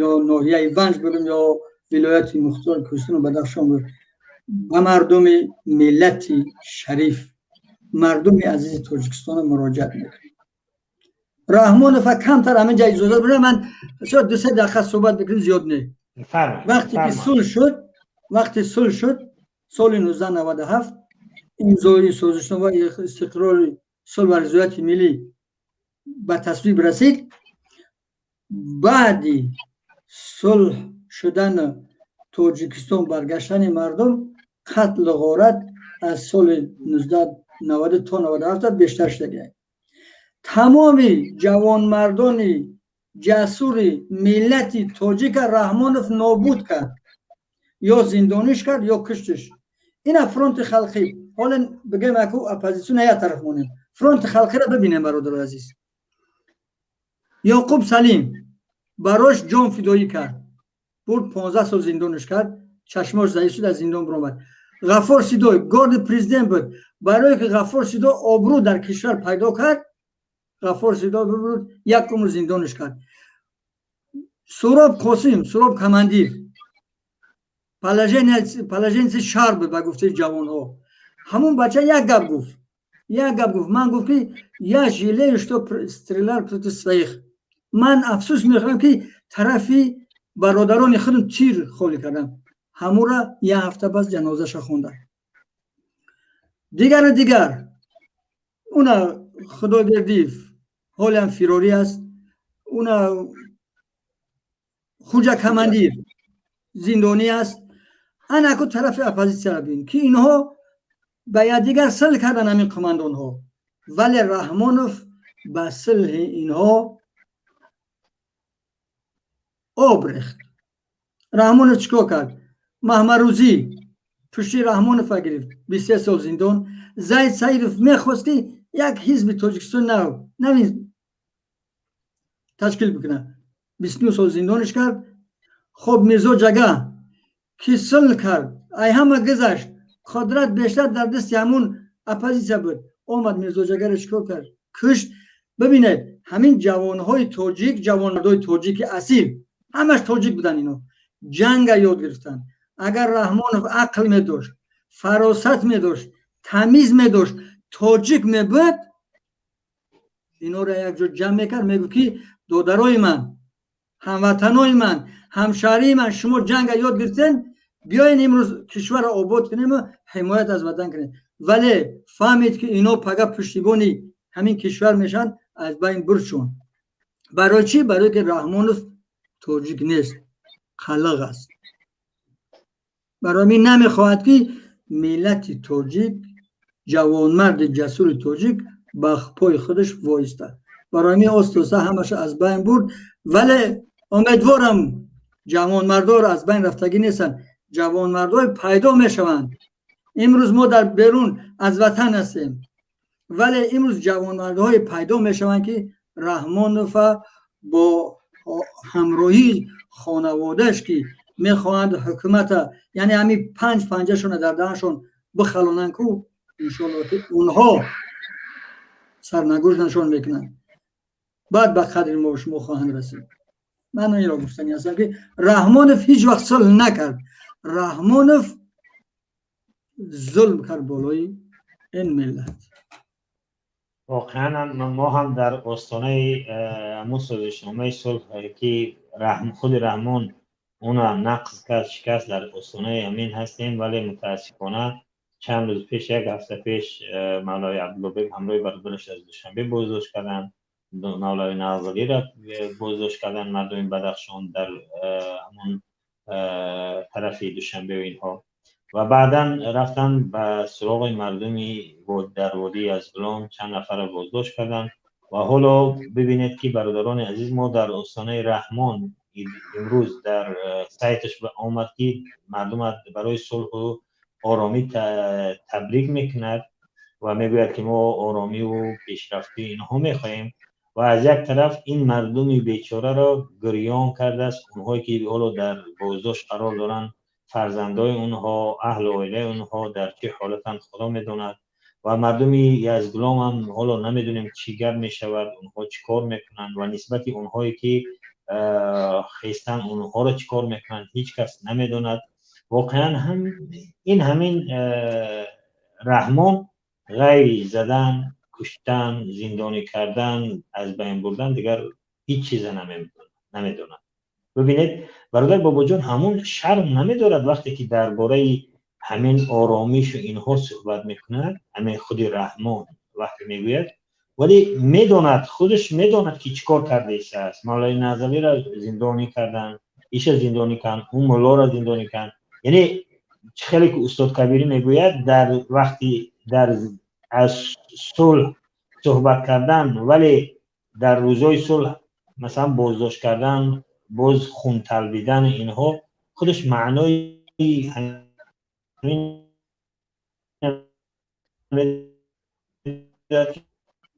ё ноҳияи Ванҷ бигӯм ё вилояти мухтори Кӯҳистону Бадахшон бигӯм, ба мардуми миллати шариф, мардуми азизи Тоҷикистон муроҷиат мекунем. Раҳмонова камтар ҳаминҷа иҷозат буда, ман шояд 2-се дақиқа суҳбат бикунем, зиёд не. Вақте ки сулҳ шуд, вақте сулҳ шуд, соли 1997 имзои созишнома истиқрори сулҳ ва ризояти миллӣ ба тасвиб расид. Баъди сулҳ шудану Тоҷикистон баргаштани мардум, қатлу ғорат аз соли 1990 то 97 бештар шудагиак. Тамоми ҷавонмардони ҷасури миллати тоҷика Раҳмонов нобуд кард, ё зиндониш кард, ё куштиш. Ина Фронти халқӣ, ҳоло бигем, аку оппозитсиона як тараф монем, Фронти халқиро бибинем, бародари азиз. Ёқуб Салим барош ҷон фидоӣ кард, бурд, 15 сол зиндониш кард, чашмош заиф шуд, аз зиндон биромад. Ғаффор Сидой горди президент буд. Барое ки Ғаффор Сидой обрӯ дар кишвар пайдо кард, Ғаффор Сидой бибурд, як умр зиндониш кард. Суроб Қосим, Суроб командир, положенец шар буд ба гуфтаи ҷавонҳо. Ҳамун бача як гап гуфт, як гап гуфт: «Ман», гуфт, ки «я жалею, что стрелял против своих». Ман афсӯс мехӯрам, ки тарафи бародарони худам тир холӣ кардам. Ҳамура як ҳафта пас ҷанозаша хонда. Дигару дигар, уна Худойбердиев ҳолиам фирорӣ аст, уна Хуҷа командир зиндонӣ аст. Анаку тарафи оппозитсияро бин, ки инҳо ба якдигар сулҳ кардан, ҳамин қумандонҳо. Вале Раҳмонов ба сулҳи инҳо об рехт. Раҳмонов чӣ кор кард? Маҳмарӯзӣ пушти Раҳмонова гирифт, 23 сол зиндон. Зайд Саидов мехост, ки як ҳизби Тоҷикистон нав навин ташкил бикунад, 29 сол зиндониш кард. Хоб, Мирзо Ҷага, ки сулҳ кард, ай ҳама гузашт, қудрат бештар дар дасти ҳамун оппозитсия буд, омад, Мирзо Ҷагаро чӣ кор кард? Кушт. Бибинед, ҳамин ҷавонҳои тоҷик, ҷавонмардои тоҷики асил, ҳамаш тоҷик буданд, ино ҷанга ёд гирифтанд. Агар Раҳмонов ақл медошт, фаросат медошт, тамиз медошт, тоҷик мебуд, инора якҷо ҷамъ мекард, мегуфт, ки додарои ман, ҳамватанои ман, ҳамшаҳрии ман, шумо ҷанга ёд гирифтен, биёен имрӯз кишварро обод кунему ҳимоят аз ватан кунем. Вале фаҳмид, ки ино пага пуштибони ҳамин кишвар мешаванд, аз байн бурдшон. Барои чӣ? Барое ки Раҳмонов тоҷик нест, қалиқ аст. Барои ҳамин намехоҳад, ки миллати тоҷик, ҷавонмарди ҷасури тоҷик ба пои худаш воистад. Барои ҳамин оста-оста ҳамаша аз байн бурд. Вале умедворам, ҷавонмардор аз байн рафтагӣ нестанд, ҷавонмардҳое пайдо мешаванд. Имрӯз мо дар берун аз ватан ҳастем, вале имрӯз ҷавонмардҳое пайдо мешаванд, ки Раҳмонова бо ҳамроҳии хонаводааш, ки Мехоҳанд ҳукумата, яъне ҳамин панҷ панҷашона дар даҳаншон бихалонанд ку, иншоалло ки онҳо сарнагӯш мекунанд, баъд ба қадри мо шумо хоҳанд расид. Ман инро гуфтанӣ ҳастам, ки Раҳмонов ҳеҷ вақт сулҳ накард. Раҳмонов зулм кард болои ин миллат. Воқеан мо ҳам дар остонаи ҳамун созишномаи сулҳ, ки худи Раҳмон уна нақз кард, шикаст, дар остонаи ҳамин ҳастем. Вале мутаассифона чанд рӯз пеш, як ҳафта пеш, Мавлави Абдуллобек ҳамроҳи бародараш аз Душанбе боздошт карданд, Мавлави Нағзалиро боздошт карданд мардуми Бадахшон дар ҳамун тарафи Душанбе ва инҳо, ва баъдан рафтан ба суроғи мардуми дар водии Язғулом, чанд нафарро боздошт карданд. Ва ҳоло бибинед, ки бародарони азиз, мо дар остонаи Раҳмон имрӯз дар сайташ омад, ки мардум барои сулҳу оромӣ табрик мекунад ва мегӯяд, ки мо оромиву пешрафти инҳо мехоҳем. Ва аз як тараф ин мардуми бечораро гирён кардааст. Онҳое ки ҳоло дар боздошт қарор доранд, фарзандои онҳо, аҳлу оилаи онҳо дар чӣ ҳолатанд, Худо медонад. Ва мардуми Язғулом ҳам ҳоло намедонем, чӣ гап мешавад, онҳо чӣ кор мекунанд ва нисбати онҳое ки хестан, онҳоро чӣ кор мекунанд, ҳеҷ кас намедонад. Воқеан ҳам ин ҳамин Раҳмон ғайри задан, куштан, зиндонӣ кардан, аз байн бурдан дигар ҳеҷ чиза намедонад. Бибинед, бародар Бобоҷон, ҳамун шарм намедорад, вақте ки дар бораи ҳамин оромишу инҳо суҳбат мекунад. Ҳамин худи Раҳмон вақте мегӯяд, вале медонад, худаш медонад, ки чӣ кор кардаистааст. Мавлои Назалиро зиндонӣ карданд, иша зиндонӣ карданд, ун муллоро зиндонӣ карданд. Яъне чӣ хеле ки устод Кабирӣ мегӯяд, дар вақти дар аз сулҳ суҳбат кардан, вале дар рӯзҳои сулҳ масалан боздошт кардан, боз хунталбидан, инҳо худаш маънои ҳамин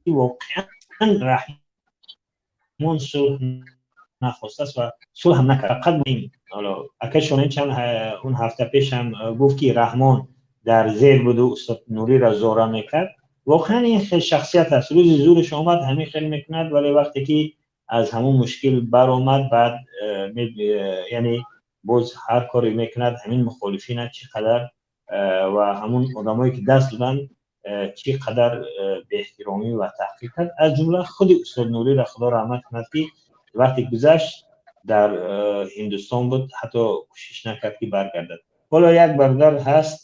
ки воқеан Раҳмон сулҳ нахостааст ва сулҳ ҳам накард. Фақат ҳоло ака Шонин чанд он ҳафта пеш ҳам гуфт, ки Раҳмон дар зер буду устод Нуриро зора мекард. Воқеан ин хел шахсият аст. Рӯзи зураш омад, ҳамин хел мекунад, вале вақте ки аз ҳамун мушкил баромад, баъд яъне боз ҳар коре мекунад. Ҳамин мухолифина чӣ қадар ва ҳамун одамое ки даст доданд, чӣ қадар беэҳтиромӣ ва таҳқир кард, аз ҷумла худи устод Нуриро, Худо раҳмат кунад, ки вақте гузашт, дар Ҳиндустон буд, ҳатто кӯшиш накард, ки баргардад. Ҳоло як бародар ҳаст,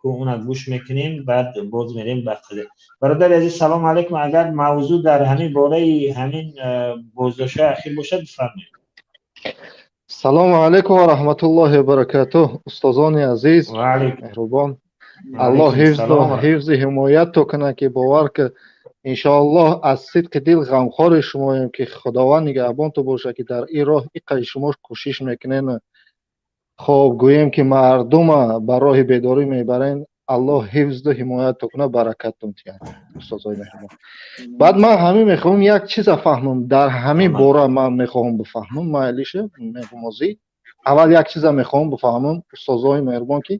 ку уна гӯш мекунем, баъд боз мерем ба қазия. Бародари азиз, салому алайкум. Агар мавзӯъ дар ҳамин бораи ҳамин боздоштҳои ахир бошад, бифармоед. Салому алайкум ва раҳматуллоҳи ва баракатуҳ, устозони азиз, меҳрубон. Аллоҳ ҳифзи ҳимоятто кунад, ки бовар ки, иншоаллоҳ, аз сидқи дил ғамхори шумоем, ки Худованд нигаҳбонту бошад, ки дар ин роҳ иқаи шумо кӯшиш мекунен. Хоб, гӯем ки мардума ба роҳи бедорӣ мебарен. Аллоҳ ҳифзу ҳимоятто кунад, баракаттон диҳад, устозои меҳрубон. Баъд ман ҳамин мехоҳам як чиза фаҳмам дар ҳамин бора. Ман мехоҳам бифаҳмам, майлиша мегумозӣ. Аввал як чиза мехоҳам бифаҳмам, устозои меҳрубон, ки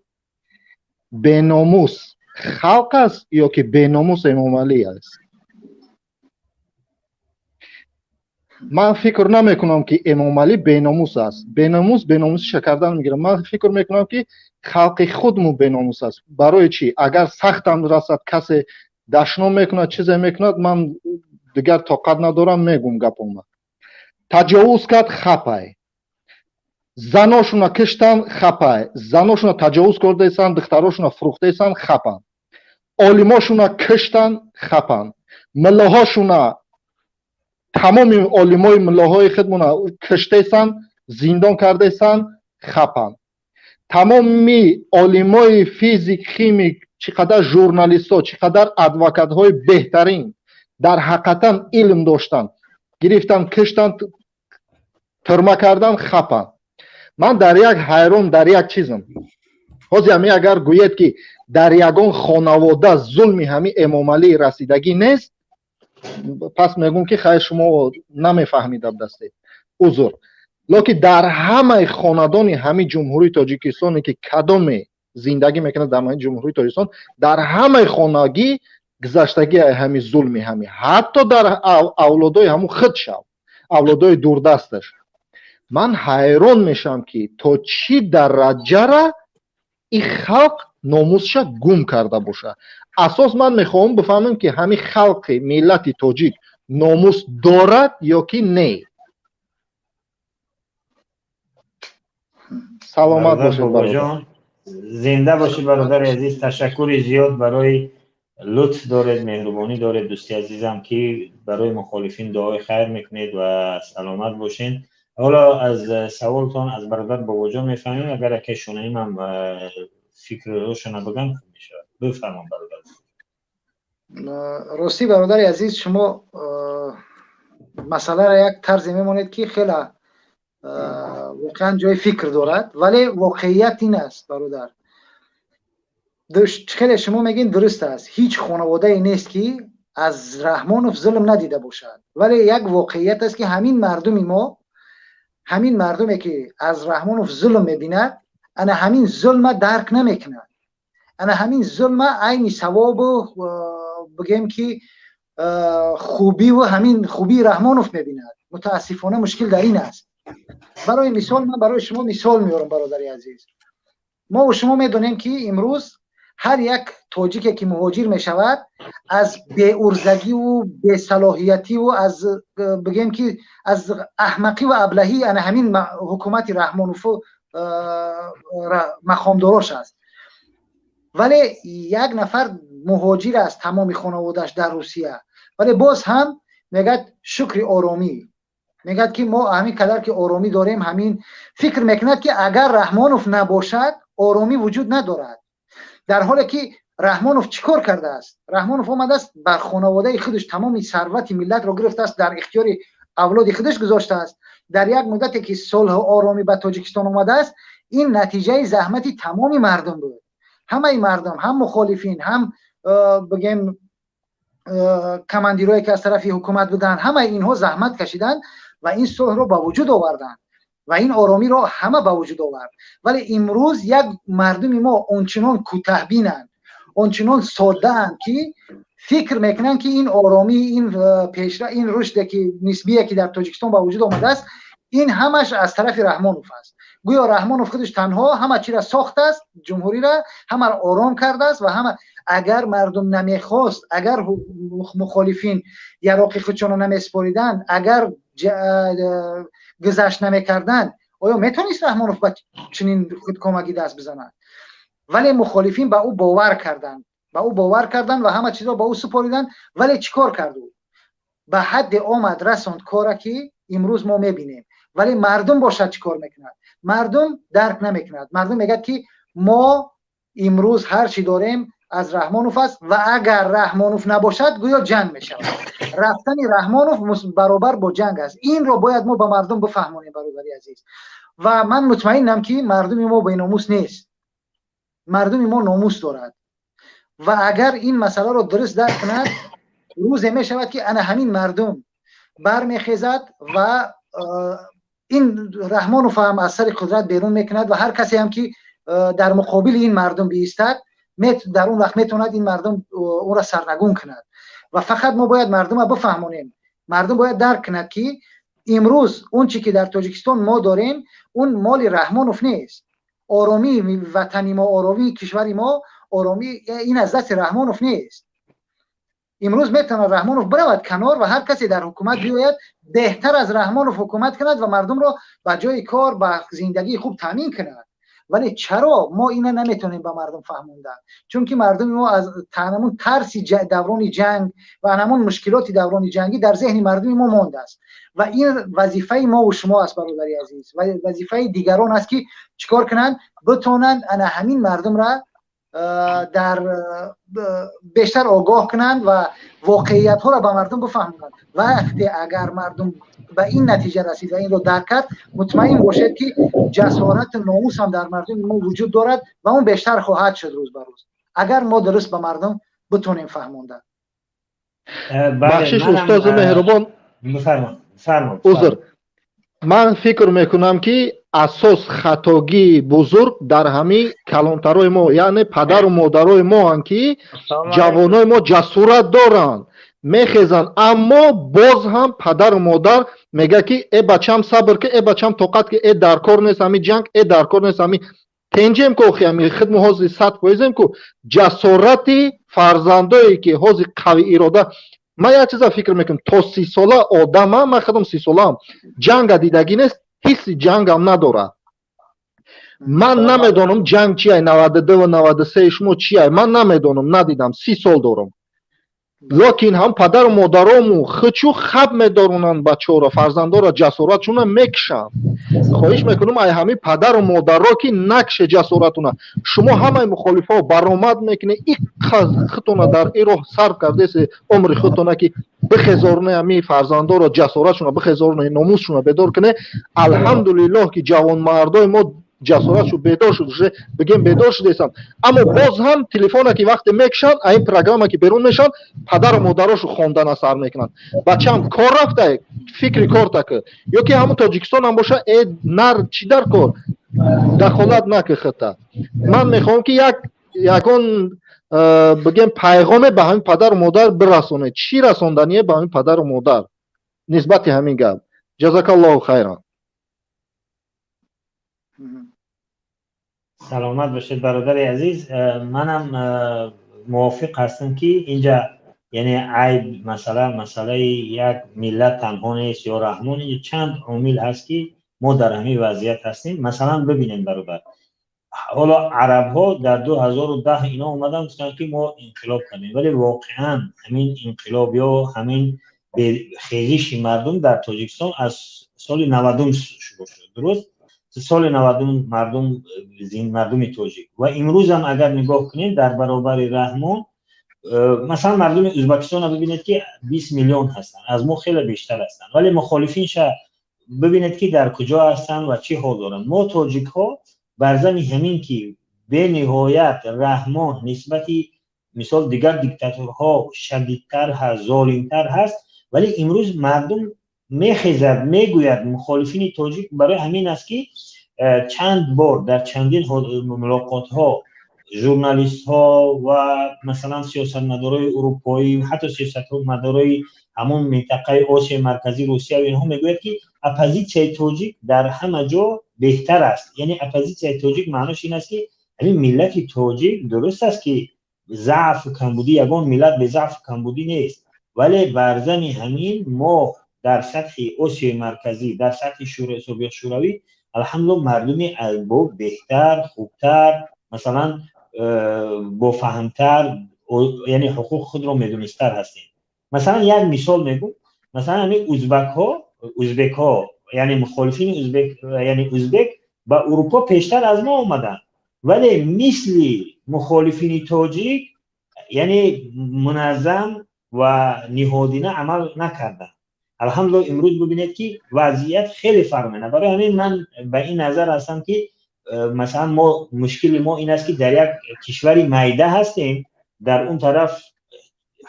беномус халқ аст ё ки беномус Эмомалӣ аст? Ман фикр намекунам, ки Эмомалӣ беномус аст. Беномус беномусиша кардан мегирам. Ман фикр мекунам, ки халқи худму беномус аст. Барои чӣ? Агар сахтам расад, касе дашном мекунад, чизе мекунад, ман дигар тоқат надорам, мегум гапома. Таҷовуз кард, хапай. Заношуна киштан, хапай. Заношуна таҷовуз кардаисан, духтарошуна фурӯхтаисан, хапан. Олимошуна киштан, хапан. Миллоҳошуна, тамоми олимои миллоҳои худмуна киштаисан, зиндон кардаисан, хапан. Тамоми олимои физик, химик, чӣ қадар журналистҳо, чӣ қадар адвокатҳои беҳтарин дар ҳақиқатан илм доштанд, гирифтан, киштан, тюрма кардан, хапан. Ман дар як ҳайрон дар як чизам. Ҳозир ҳами агар гӯед, ки дар ягон хонавода зулми ҳами Эмомалӣ расидагӣ нест, пас мегӯм, ки хайр, шумо намефаҳмида будастед, узр. Лекин дар ҳамаи хонадони ҳамин Ҷумҳурии Тоҷикистоне, ки кадоме зиндагӣ мекунад дар ҳамин Ҷумҳурии Тоҷикистон, дар ҳамаи хонагӣ гузаштагӣ ҳами зулми ҳами, ҳатто дар авлодои ҳамун худ шав, авлодои дурдасташ. Ман ҳайрон мешавам, ки то чӣ дараҷара ин халқ номусша гум карда бошад. Асос ман мехоҳам бифаҳмам, ки ҳамин халқи миллати тоҷик номус дорад ё ки не. Саломат бошед, бобоҷон, зинда бошӣ, бародари азиз. Ташаккури зиёд барои лутф доред, меҳрубонӣ доред, дӯсти азизам, ки барои мухолифин дуои хайр мекунед ва саломат бошед. Ҳоло аз саволтон аз бародар бобоҷон мефаҳмем, агар акай Шонаимам фикрҳошона бигӯям, хуб мешавад. Бифармон, бародар. Ростӣ, бародари азиз, шумо масъаларо як тарзе мемонед, ки хеле воқеан ҷои фикр дорад, вале воқеият ин аст, бародар. Хеле шумо мегӯед, дуруст аст, ҳеҷ хонаводае нест, ки аз Раҳмонов зулм надида бошад, вале як воқеият аст, ки ҳамин мардуми мо, ҳамин мардуме, ки аз Раҳмонов зулм мебинад, ана ҳамин зулма дарк намекунад, ана ҳамин зулма айни савобу, бигем ки, хубиву ҳамин хубии Раҳмонов мебинад. Мутаассифона, мушкил дар ин аст. Барои мисол, ман барои шумо мисол меорам, бародари азиз. Мо шумо медонем, ки имрӯз ҳар як тоҷике, ки муҳоҷир мешавад, аз беурзагиву бесалоҳиятиву аз, бигем ки, аз аҳмақӣ ва аблаҳӣ ана ҳамин ҳукумати Раҳмонову мақомдорош аст. Вале як нафар муҳоҷир аст, тамоми хонаводааш дар Русия, вале боз ҳам мегӯяд: шукри оромӣ, мегӯяд, ки мо ҳамин қадар ки оромӣ дорем. Ҳамин фикр мекунад, ки агар Раҳмонов набошад, оромӣ вуҷуд надорад. Дар ҳоле ки Раҳмонов чӣ кор кардааст? Раҳмонов омадааст, бар хонаводаи худаш тамоми сарвати миллатро гирифтааст, дар ихтиёри авлоди худаш гузоштааст. Дар як муддате ки сулҳу оромӣ ба Тоҷикистон омадааст, ин натиҷаи заҳмати тамоми мардум буд. Ҳамаи мардум, ҳам мухолифин, ҳам, бигем, командирое, ки аз тарафи ҳукумат буданд, ҳамаи инҳо заҳмат кашиданд ва ин сулҳро ба вуҷуд оварданд ва ин оромиро ҳама ба вуҷуд овард. Вале имрӯз як мардуми мо ончунон кӯтаҳбинанд, ончунон соддаанд, ки фикр мекунанд, ки ин оромӣ, ин пешра, ин рушде ки нисбие, ки дар Тоҷикистон ба вуҷуд омадааст, ин ҳамаш аз тарафи Раҳмонов аст. Гӯё Раҳмонов худаш танҳо ҳама чиро сохтааст, ҷумҳуриро ҳамаро ором кардааст ва ҳама. Агар мардум намехост, агар мухолифин яроқи худшонро намеспориданд, агар гузашт намекарданд, оё метавонист Раҳмонов ба чунин худкомагӣ даст бизанад? Вале мухолифин ба ӯ бовар карданд, ба ӯ бовар карданд ва ҳама чизро ба ӯ супориданд. Вале чӣ кор кард ӯ? Ба ҳадде омад расонд кора, ки имрӯз мо мебинем. Вале мардум бошад, чӣ кор мекунад? Мардум дарк намекунад. Мардум мегӯяд, ки мо имрӯз ҳар чӣ дорем, аз Раҳмонов аст ва агар Раҳмонов набошад, гӯё ҷанг мешавад. Рафтани Раҳмонов баробар бо ҷанг аст. Инро бояд мо ба мардум бифаҳмонем, бародари азиз. Ва ман мутмаинам, ки мардуми мо беномус нест, мардуми мо номус дорад ва агар ин масъаларо дуруст дарк кунад, рӯзе мешавад, ки ана ҳамин мардум бармехезад ва ин Раҳмонов ҳам аз сари қудрат берун мекунад ва ҳар касе ҳам, ки дар муқобили ин мардум биистад, дар он вақт метавонад ин мардум ӯро сарнагун кунад. Ва фақат мо бояд мардумро бифаҳмонем. Мардум бояд дарк кунад, ки имрӯз он чӣ ки дар Тоҷикистон мо дорем, он моли Раҳмонов нест. Оромии ватани мо, оромии кишвари мо, оромӣ ин аз дасти Раҳмонов нест. Имрӯз метавонад Раҳмонов биравад канор ва ҳар касе дар ҳукумат биёяд, беҳтар аз Раҳмонов ҳукумат кунад ва мардумро ба ҷои кор, ба зиндагии хуб таъмин кунад. Вале чаро мо ина наметавонем ба мардум фаҳмондан? Чунки мардуми мо аз ҳамун тарси даврони ҷанг ва ҳамун мушкилоти даврони ҷангӣ дар зеҳни мардуми мо мондааст. Ва ин вазифаи мо ва шумо аст, бародари азиз, ва вазифаи дигарон аст, ки чикор кунанд, битонанд ана ҳамин мардумра дар бештар огоҳ кунанд ва воқеиятҳоро ба мардум бифаҳмонанд. Вақте агар мардум ба ин натиҷа расид ва инро дарк кард, мутмаин бошед, ки ҷасорату номус ҳам дар мардуми мо вуҷуд дорад ва он бештар хоҳад шуд рӯз ба рӯз, агар мо дуруст ба мардум битонем фаҳмонда. Бахшиш, устози меҳрубон, узр. Ман фикр мекунам, ки асос хатогии бузург дар ҳамин калонтарои мо, яъне падару модарои моанд, ки ҷавонои мо ҷасорат доранд, мехезанд, аммо боз ҳам падару модар мегӯяд, ки э бачам, сабр ки, э бачам, тоқат ки, э дар кор нест ҳамин ҷанг, э дар кор нест ҳамин тенҷем ку. Охи, ҳами хидму ҳозир 100 фоизем ку ҷасорати фарзандое, ки ҳозир қави ирода. Ман як чиза фикр мекунам: то 30 сола одама, ман худам 30 солаам, ҷанга дидагӣ нест, ҳисси ҷангам надорад. Ман намедонам, ҷанг чиай, 92-ву 93 шумо чиай, ман намедонам, надидам, 30 сол дорам. Лекин ҳам падару модарому хичу хаб медоронанд бачаҳоро, фарзандоро, ҷасоратшона мекушанд. Хоҳиш мекунам, ай ҳамин падару модаро, ки накше ҷасоратуна. Шумо ҳамаи мухолифао баромад мекунед, иққа худтона дар ин роҳ сарф кардесе умри худтона, ки бихезорне ҳамин фарзандоро, ҷасоратшона бихезорне, номусшона бедор куне. Алҳамдулиллоҳ, ки ҷавонмардои мо ҷасоратшу бедор шуд, уже бигем, бедор шудесанд. Аммо боз ҳам телефона ки вақте мекушанд, ин программа ки берун мешаванд, падару модарошу хондана сар мекунанд: «Бачам, кор рафта, фикри кор таки», ё ки ҳамун Тоҷикистон ҳам боша, э нар, чӣ дар кор, дахолат наки хита. Ман мехоҳам, ки як ягон бигем пайғоме ба ҳамин падару модар бирасонед. Чӣ расондание ба ҳамин падару модар нисбати ҳамин гап? Ҷазакаллоҳу хайран. Саломат бошед, бародари азиз. Манам мувофиқ ҳастам, ки инҷа яъне айб масъала масъалаи як миллат танҳо нест ё Раҳмон. Инҷа чанд омил ҳаст, ки мо дар ҳамин вазъият ҳастем. Масалан, бибинем, бародар, ҳоло арабҳо дар 2010 ино омадан, гуфтанд, ки мо инқилоб кардем, вале воқеан ҳамин инқилоб ё ҳамин хезиши мардум дар Тоҷикистон аз соли 90-ум шурӯъ шуд, дуруст? Соли 90-ум мардум, мардуми тоҷик. Ва имрӯзам агар нигоҳ кунем, дар баробари Раҳмон, масалан, мардуми Ӯзбекистонро бибинед, ки 20 миллион ҳастанд, аз мо хеле бештар ҳастанд, вале мухолифинша бибинед, ки дар куҷо ҳастанд ва чӣ ҳол доранд. Мо тоҷикҳо бар зами ҳамин, ки бениҳоят Раҳмон нисбати мисол дигар диктаторҳо шадидтар ҳаст, золимтар ҳаст, вале имрӯз мардум мехезад, мегӯяд. Мухолифини тоҷик барои ҳамин аст, ки чанд бор дар чандин мулоқотҳо журналистҳо ва масалан сиёсатмадорои урупоӣ, ҳатто сиёсатмадорои ҳамон минтақаи Осиёи Марказӣ, Русия ва инҳо мегӯяд, ки оппозитсияи тоҷик дар ҳама ҷо беҳтар аст. Яъне оппозитсияи тоҷик маънош ин аст, ки ҳамин миллати тоҷик, дуруст аст, ки заъфу камбудӣ, ягон миллат бе заъфу камбудӣ нест, вале бар зами ҳамин мо дар сатҳи Осиёи Марказӣ, дар сатҳи собиқ Шӯравӣ, алҳамдулилла, мардуми бо беҳтар, хубтар, масалан, бофаҳмтар, яъне ҳуқуқи худро медонистар ҳастем. Масалан, як мисол мегӯм: масалан, ҳамин узбакҳо, узбекҳо, яъне мухолифини узбек, яъне узбек ба Урупо пештар аз мо омаданд, вале мисли мухолифини тоҷик, яъне муназзам ва ниҳодина амал накарданд. Алҳамдулилла, имрӯз бибинед, ки вазъият хеле фарқ мекунад. Барои ҳамин ман ба ин назар ҳастам, ки масалан, мо мушкили мо ин аст, ки дар як кишвари майда ҳастем. Дар он тараф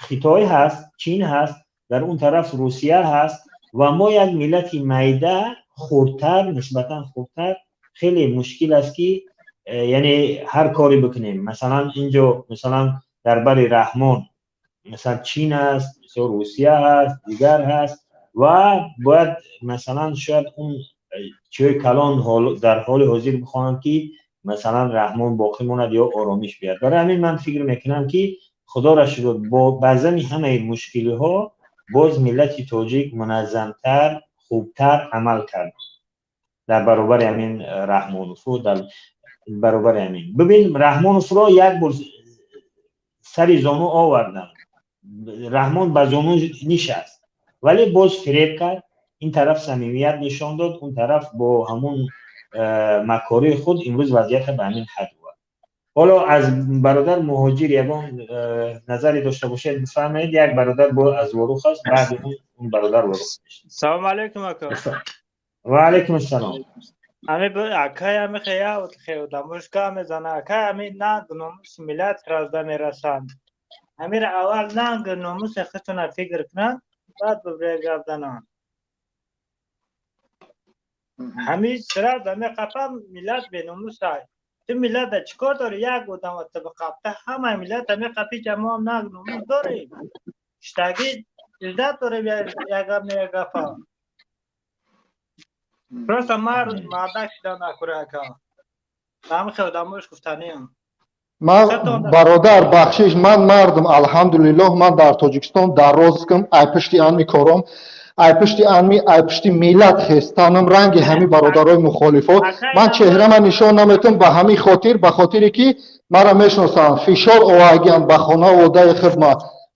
Хитой ҳаст, Чин ҳаст, дар он тараф Русия ҳаст ва мо як миллати майда, хурдтар, нисбатан хурдтар. Хеле мушкил аст, ки яъне ҳар коре бикунем. Масалан, инҷо, масалан, дар бари Раҳмон, масалан, Чин аст, мисол, Русия ҳаст, дигар ҳаст ва бояд, масалан, шояд он чиҳои калон дар ҳоли ҳозир бихоҳанд, ки масалан Раҳмон боқӣ монад ё оромиш биёяд. Барои ҳамин ман фикр мекунам, ки худоро шукр, бо баъзани ҳамаи мушкилиҳо боз миллати тоҷик муназзамтар, хубтар амал кард дар баробари ҳамин Раҳмонову. Дар баробари ҳамин, бибин, Раҳмоновро як бор сари зону оварданд, Раҳмон ба зону нишаст, вале боз фиреб кард. Ин тараф самимият нишон дод, он тараф бо ҳамун макории худ имрӯз вазъията ба ҳамин ҳад овард. Ҳоло аз бародар Муҳоҷир ягон назаре дошта бошед, бифармоед. Як бародар бо аз Ворух аст, баъди он бародар Ворух. Салому алейкум, ака. Ва алейкум ассалом. Ами акай, ами хея хеодамушка мезана, акай, ами нанг номуси миллат разда мерасанд. Амир аввал нанг номуси худтона фикр кунанд, баъд бибре гап зананд. Ҳамин сразу меқапам, миллат беномусай. Ту миллата чӣ кор дорӣ? Як одам ту биқапта, ҳамаи миллата меқапи, мо нанг номус дорем. Штаги иззат дорем, як гап не, як гапа. Просто мард мардак шида накура, ака. Ҳамин хел одамош гуфтаниям. Ман, бародар, бахшиш, ман мардум, алҳамдулиллоҳ, ман дар Тоҷикистон дар розикам, ай пишти анми кором, ай пишти анми, ай пишти миллат хестанам, ранги ҳами бародарои мухолифот. Ман чеҳрама нишон наметам ба ҳамин хотир, ба хотире ки мара мешиносанд, фишор оваргиям ба хона одаи хидма,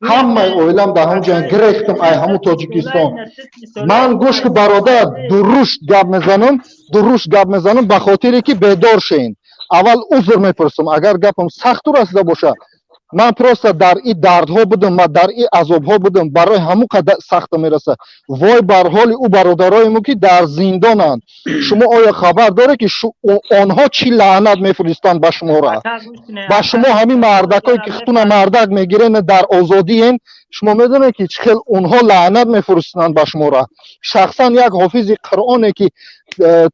ҳамаи оилам дар ҳамон ҷо гирехтам, ай ҳамун Тоҷикистон. Ман, гӯш ки, бародар, дурушт гап мезанам, дурушт гап мезанам, ба хотире ки бедор шен. Аввал узр мепурсам, агар гапам сахту расида боша. Ман просто дар и дардҳо будам, ма дар и азобҳо будам, барои ҳамун қадар сахта мераса. Вой бар ҳоли ӯ бародароимо, ки дар зиндонанд. Шумо оё хабар доред, ки онҳо чӣ лаънат мефиристанд ба шумора, ба шумо, ҳамин мардакое ки хутуна мардак мегирен, дар озодиен? Шумо медонед, ки чӣ хел онҳо лаънат мефиристанд ба шумора? Шахсан як ҳофизи Қуръоне, ки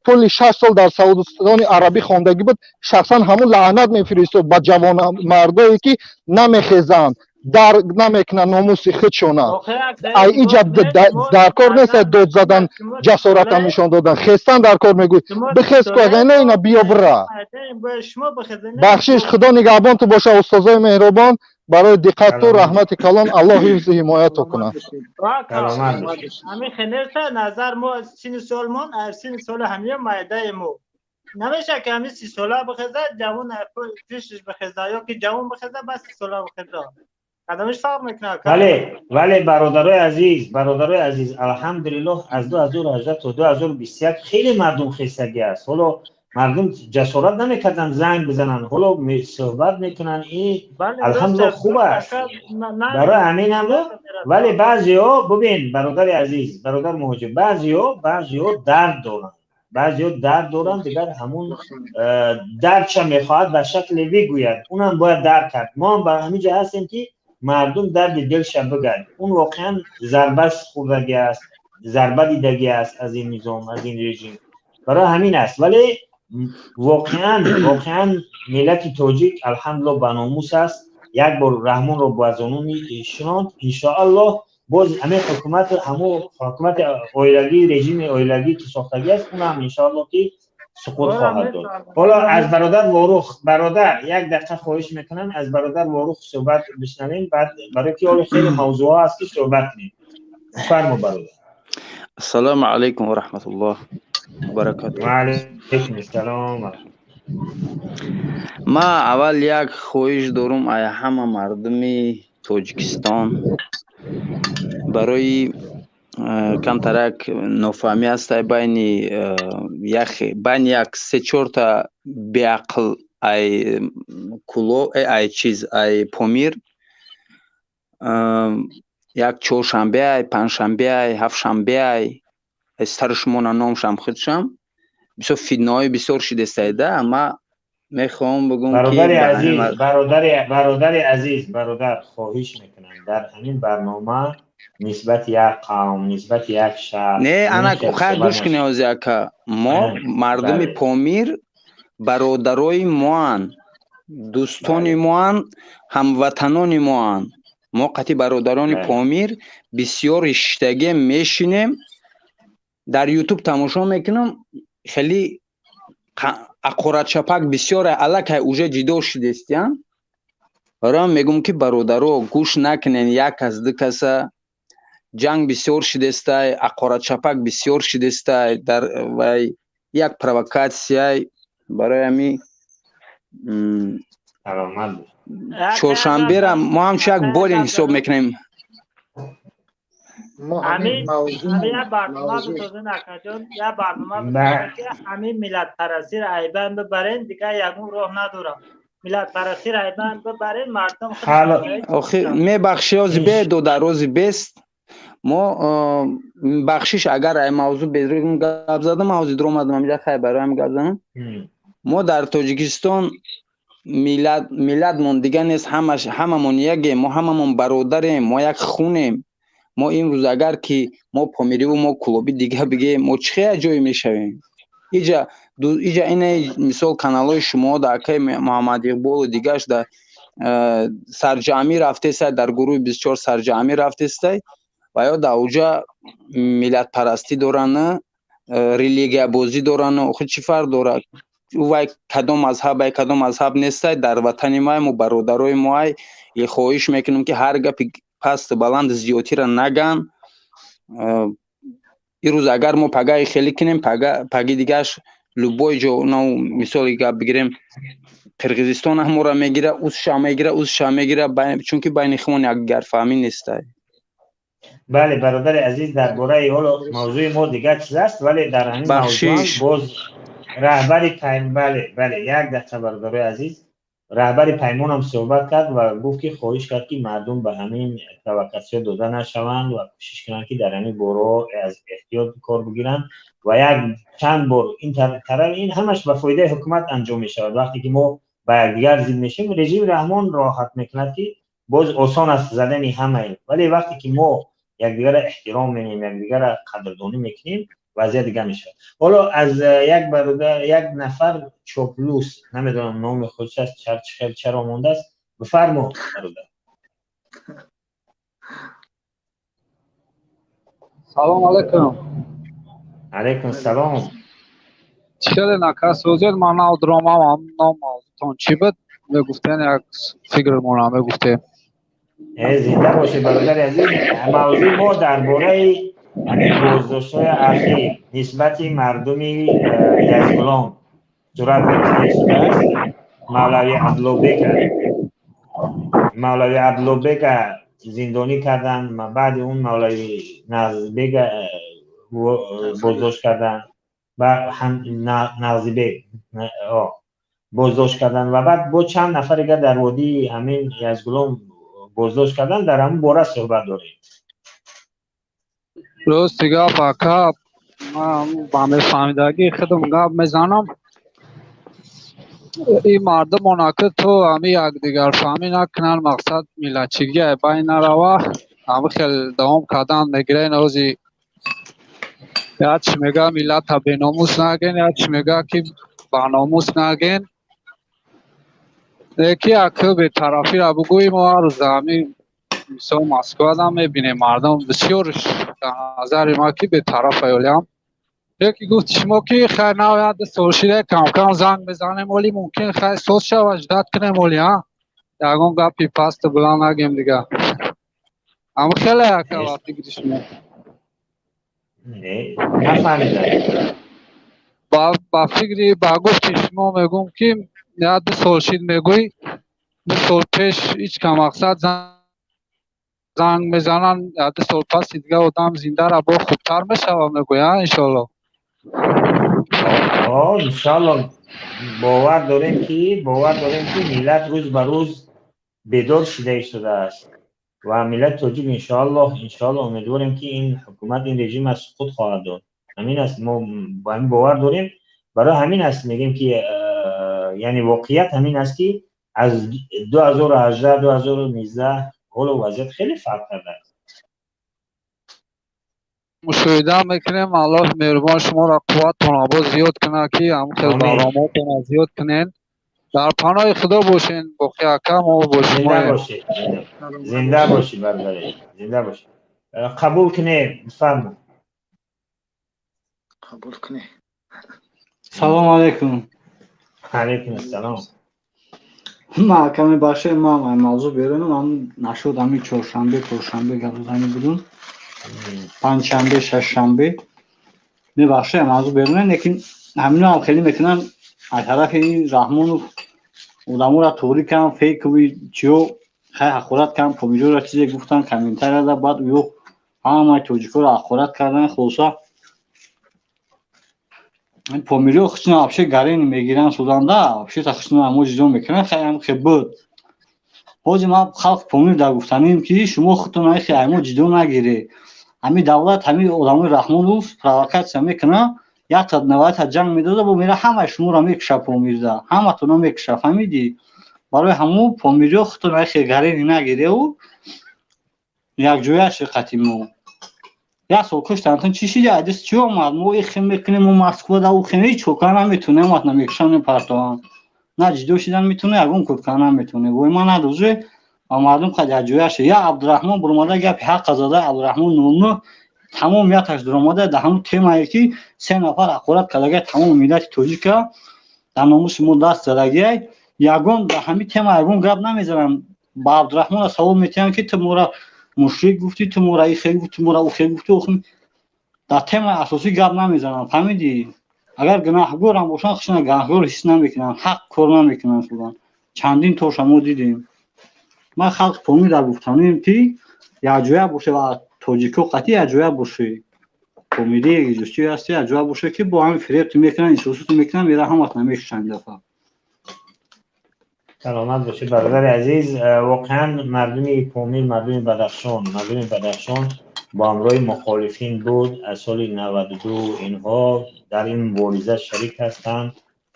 тӯли 6 сол дар Саудистони Арабӣ хондагӣ буд, шахсан ҳамун лаънат мефиристод ба ҷавонмардое, ки намехезанд, дарк намекунанд номуси худшона. Ай иҷа дар кор нест дод задан, ҷасоратам нишон додан, хестан дар кор. Мегӯй, бихез ку, агар не, ина биё, бира. Бахшиш, Худо нигаҳбонту боша, устозои меҳрубон, барои диққату раҳмати калон. Аллоҳ ҳифзи ҳимояту кунад. Ҳамин хенерта назар, мо сини солмон, сини соли ҳамия майдаи мо намеша, ки ҳамин 30 сола бихеза, ҷавон пешиш бихеза, ё ки ҷавон бихеза, бас 30 сола бихеза, кадомиш фарқ мекунад? Вале, бародарои азиз, бародарои азиз, алҳамдулиллоҳ, аз 2018 то 2021 хеле мардум хестагӣ аст. Ҳоло мардум ҷасорат намекарданд занг бизананд, ҳоло суҳбат мекунанд. И алҳамдулиллоҳ, хуб аст. Барои ҳаминам, вале баъзеҳо, бубин, бародари азиз, бародар Муҳоҷир, баъзеҳо дард доранд, баъзеҳо дард доранд, дигар ҳамун дардша мехоҳад ба шакле бигӯяд, унам бояд дарк кард. Мо ҳам ба ҳамин ҷо ҳастем, ки мардум дарди дилша бигӯяд. Он воқеан зарба хӯрдагӣ аст, зарба дидагӣ аст аз ин низом, аз ин режим, барои ҳамин аст. Вале воқеан миллати тоҷик, алҳамдулиллоҳ, ба номус аст. Як бор Раҳмонро ба зону шинонд, иншоаллоҳ, боз ҳамин ҳукумат, ҳамун ҳукумати оилагӣ, режими оилагӣ, ки сохтагӣ аст, унам, иншоаллоҳ, ки суқут хоҳад дод. Ҳоло аз бародар Ворух, бародар, як дақиқа хоҳиш мекунам, аз бародар Ворух суҳбат бишнавем, баъд барои ки ҳоло хеле мавзӯъҳо ҳаст, ки суҳбат кунем. Фармо, бародар. Ассалому алайкум ва раҳматуллоҳ баракату. Ва алайкум ассалом. Ма аввал як хоҳиш дорум ай ҳама мардуми Тоҷикистон. Барои камтарак нофаҳмӣ ҳастай байни як се чорта беақл ай куло, ай чиз, ай Помир. Як чоршанбе ай, панҷшанбе ай, ҳафтшанбе ай, сари шумона номшам худшам бисёр фитнаҳои бисёр шидестайда. Ма мехоҳам бигӯм. Бародари азиз, бародари азиз, бародар, хоҳиш мекунам, дар ҳамин барнома нисбати як қавм, нисбати як шаҳр. Не, ана хайр, гӯш кунед ҳози, ака. Мо мардуми Помир бародарои моанд, дӯстони моанд, ҳамватанони моанд. Мо қатъи бародарони Помир бисёр риштагӣ мешинем, дар Ютуб тамошо мекунам. Хеле ақоратчапак бисёре, аллакай уже ҷидо шидестиян. Бароям мегӯм, ки бародаро, гӯш накунен як кас, ду каса. Ҷанг бисёр шидестай, ақоратчапак бисёр шидестай, дар вай як провокатсияй. Барои ҳами чоршанбера мо ҳамчун як болин ҳисоб мекунем. Як барнома бисозен, акаҷон, як барнома бисозен, ки ҳамин миллатпарастиро айбан бибарен. Дигар ягон роҳ надорам, миллатпарастиро айбан бибарен, мардум. Охи, мебахши, ҳози бедо дар рӯзи бест мо, бахшиш, агар ай мавзӯъ берун гап задам, ҳозир дуромадам амиҷа, хай, барои ҳам гап занам. Мо дар Тоҷикистон миллат, миллатмон дигар нест, ҳамаш, ҳамамон ягем, мо ҳамамон бародарем, мо як хунем. Мо имрӯз агар ки мо помириву мо кулобӣ дига бигем, мо чӣ хел ҷое мешавем? Иҷа ине, мисол, каналҳои шумо да акаи Муҳаммад Иқболу дигаш да сарҷамъӣ рафтестай, дар гурӯҳи 24 сарҷамъӣ рафтестай ва ё дар уҷа миллатпарастӣ доранд, религиябозӣ доранд. Охи, чӣ фарқ дорад, вай кадом мазҳаб, ай кадом мазҳаб нестай? Дар ватани май мо бародарои моай. Хоҳиш мекунем, ки ҳар гапи пасту баланд зиёдтира наган. Ирӯз агар мо пагаи хелӣ кунем, паги дигаш любой ҷо, мисоли гап бигирем, Қирғизистон ҳамора мегира, узша мегира, узша мегира, чунки байни хумон якдигарфаҳмӣ нестай. Бале, бародари азиз, дар бораи ҳоло мавзӯи мо дигар чиз аст, вале дар ҳамин мавзӯъ боз раҳбари пайм, бале, бале, як дақиқа, бародарои азиз, раҳбари Паймонам суҳбат кард ва гуфт, ки хоҳиш кард, ки мардум ба ҳамин провокатсия дода нашаванд ва кӯшиш кунанд, ки дар ҳамин боро аз эҳтиёт кор бигиранд. Ва як чанд бор ин тараф, ин ҳамаш ба фоидаи ҳукумат анҷом мешавад. Вақте ки мо ба якдигар зид мешавем, режими Раҳмон роҳат мекунад, ки боз осон аст задани ҳамаи. Вале вақте ки мо якдигарро эҳтиром менем, якдигарро қадрдонӣ мекунем, вазъият дигар мешавад. Ҳоло аз як бародар, як нафар чоплус, намедонам номи худш аст, хел чаро мондааст. Бифармо, бародар. Салом алайкум. Алайкум салом. Чӣ хеле накас розият? Ман навдромам, ном мавзӯтон чӣ буд, мегуфтен, як фикрмона мегуфтем. Зинда бошед, бародари азиз. Мавзӯи мо дар бораи ҳамин боздоштҳои ахир нисбати мардуми Язгулом сурат гирифта шудааст. Мавлави Абдуллобека зиндонӣ карданд, баъди он мавлави Нағзибека боздошт карданд ва Нағзибек боздошт карданд ва баъд бо чанд нафар дигар дар водии ҳамин Язгулом боздошт карданд. Дар ҳамин бора суҳбат дорем. Рости гап, ака, ман ба мефаҳмидагии худам гап мезанам. Ин мардумон, ака, то ҳами якдигарфаҳмӣ накунанд, мақсад миллатчигӣ байн нарава, ҳами хел давом кардан мегирен. Ози як чи мега, миллата беномус наген, як чи мега, ки баномус наген. Ки ака, бетарафиро бугӯи, мо ҳар рӯз ҳами мисол Москвадам мебинем, мардум бисёрш дар назари ма ки бетараф аёлиам. Яки гуфт шумо, ки хайр, нав як сол шида, камкам занг мезанем, оли мумкин хайр соз шава, ждать кунем, оли а ягон гапи пасту буланд нагем дига. Ама хеле, ака, ба фикри шумо? Нафаҳмидам. Ба фикри, ба гуфти шумо мегӯм, ки як ду сол шид мегӯй, 2 сол пеш ҳеҷ ка мақсад занг мезананд, як ду сол паси дига одам зиндара бо хубтар мешава, мегӯя, иншоалло. Иншоалло, бовар дорем, ки миллат рӯз ба рӯз бедор шуда истодааст ва миллати тоҷик, иншоаллоҳ, иншоаллоҳ, умедворем, ки ин ҳукумат, ин режим аз суқут хоҳад дод. Ҳамин аст, мо ба ҳамин бовар дорем. Барои ҳамин аст мегӯем, ки яъне воқеият ҳамин аст, ки аз 2018, 2019 ҳоло вазъият хеле фарқ кардааст. Мушоҳида мекунем. Аллоҳ меҳрубон шуморо қувваттона боз зиёд кунад, ки ҳамин хел барномаотона зиёд кунен. Дар паноҳи Худо бошен, боқи ака, мо бо шумоем. Зинда бошӣ, бародари, зинда бошӣ. Қабул кунем, бифармо. Қабул кунем. Салому алайкум. Алайкум ассалом. Ма каме бахшед, ман мавзӯъ берунам, ам нашуд. Ҳами чоршанбе, чоршанбе гап задани будум, панҷшанбе, шашшанбе. Мебахшед, мавзӯъ берунем, лекин ҳамино ҳам хеле мекунанд. Аз тарафи Раҳмонов одаморо туғрӣ карданд, фейковый чиё, хай, ҳақорат карданд, помидорро чизе гуфтанд комментарияда, баъд ӯ ҳамаи тоҷикоро ҳақорат карданд. Хулоса, помириҳо худшона вообще гарени мегиранд, созанда вообще худшона ҳамо ҷидо мекунанд. Хай, ҳам хе буд. Ҳозир ман халқи Помир дар гуфтанем, ки шумо худтон айхе ҳамо ҷидо нагире. Ҳами давлат, ҳами одамои Раҳмонов провокатсия мекунад, якта навайта ҷанг медода, бо мера ҳамаи шуморо мекуша, Помирда ҳаматонро мекуша, фаҳмидӣ? Барои ҳамо помириҳо худтон айхе гарени нагиреву якҷоя шиқати мо. Як сол куштантон, чӣ шиди? Адис чӣ омад? Мо ихем мекунем, мо Москва да ухем, ҳеҷ кор карда наметонем, вақт намекушам, мепартовам. На ҷидо шидан метоне, ягон кор карда наметоне. Вой, ман надозе ва мардум қад якҷоя шид. Я Абдураҳмон буромада гапи ҳаққа зада, Абдураҳмон нурну тамомияташ дуромада дар ҳамун темае, ки се нафар ҳақорат кардагай тамоми миллати тоҷика, дар номуси мо даст задагиай. Ягон дар ҳамин тема ягон гап намезанам. Ба Абдураҳмона савол метиҳам, ки ту мора мушрик гуфтӣ, ту мора ихе гуфтӣ, ту мора ухе гуфтӣ. Дар темаи асосӣ гап намезанам, фаҳмидӣ? Агар гунаҳгорам бошанд, худшона гунаҳгор ҳис намекунанд, ҳақ кор намекунанд. Шудан чандин тоша мо дидем. Ман халқи Помира гуфтанем, ки якҷоя боше ва тоҷико қатъи якҷоя боше, помирӣ ҷустӣ ҳасти, якҷоя боше, ки бо ҳамин фиребту мекунанд, исосуту мекунанд, мера ҳамат намекушанд дафъа. Саломат бошед, бародари азиз. Воқеан, мардуми Помир, мардуми Бадахшон бо ҳамроҳи мухолифин буд. Аз соли 92 инҳо дар ин мубориза шарик ҳастанд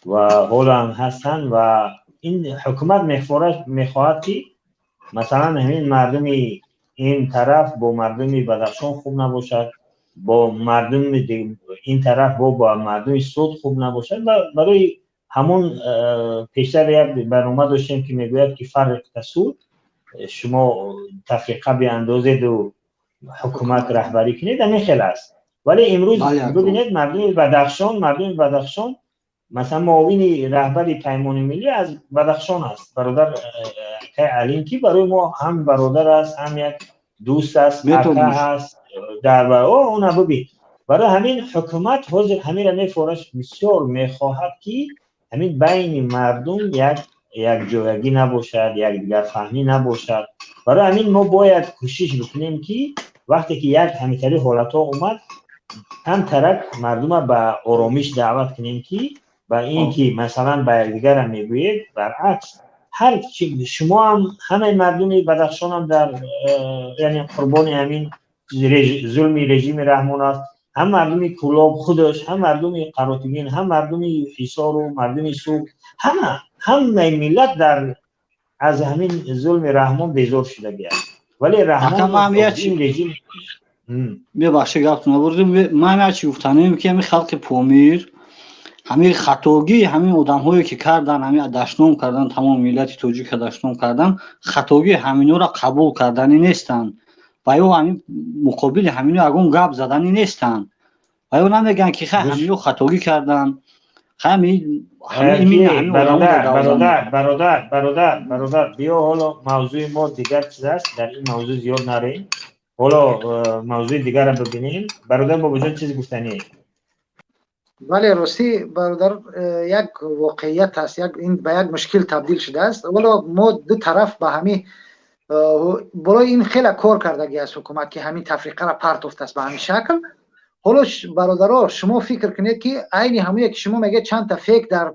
ва ҳоло ҳам ҳастанд. Ва ин ҳукумат мехоҳад, ки масалан ҳамин мардуми ин тараф бо мардуми Бадахшон хуб набошад, бо мардуми ин тараф бо мардуми Суғд хуб набошад. Ва барои ҳамон пештар як барнома доштем, ки мегӯяд, ки фарриқ тасуд, шумо тафриқа биандозеду ҳукумат раҳбарӣ кунед. Ҳамин хел аст. Вале имрӯз бибинед, мардуми Бадахшон, масалан, муовини раҳбари Паймони Миллӣ аз Бадахшон аст, бародар акай Алим, ки барои мо ҳам бародар аст, ҳам як дӯст аст, ака ҳаст дар она. Бибин, барои ҳамин ҳукумат ҳозир ҳаминро мефораш, бисёр мехоҳад, ки ҳамин байни мардум як якҷоягӣ набошад, якдигарфаҳмӣ набошад. Барои ҳамин мо бояд кӯшиш бикунем, ки вақте ки як ҳамитари ҳолатҳо омад, камтарак мардума ба оромиш даъват кунем, ки ба ин ки масалан ба якдигарам мегӯед, баръакс, ҳар шумоам, ҳамаи мардуми Бадахшонам дар яъне қурбони ҳамин зулми режими Раҳмон аст, ҳам мардуми Кӯлоб худаш, ҳам мардуми Қаротигин, ҳам мардуми Ҳисору мардуми Суғд, ҳамаи миллат дар аз ҳамин зулми Раҳмон безор шудагӣ аст. Вале Раҳмон режим Мебахши, гаптон набурдем. Ман як чи гуфтанем, ки ҳамин халқи Помир ҳамин хатогии ҳамин одамҳое, ки кардан, ҳамин дашном кардан, тамоми миллати тоҷика дашном кардан, хатогии ҳаминҳоро қабул карданӣ нестанд ва ё ҳамин муқобили ҳамино ягон гап заданӣ нестанд ва ё намегӯянд, ки хай, ҳамино хатогӣ кардан. Бародар, бародар, бародар, бародар, биё, ҳоло мавзӯи мо дигар чиз аст, дар ин мавзӯъ зиёд нарем, ҳоло мавзӯи дигарро бибинем. Бародар Бобоҷон, чиз гуфтанӣ? Бале, ростӣ, бародар, як воқеият аст, як ин ба як мушкил табдил шудааст. Ҳоло мо ду тараф ба ҳамин болои ин хеле кор кардагӣ аст ҳукумат, ки ҳамин тафриқаро партофтааст ба ҳамин шакл. Ҳоло, бародаро, шумо фикр кунед, ки айни ҳамоне, ки шумо мегӯед, чандта фейк дар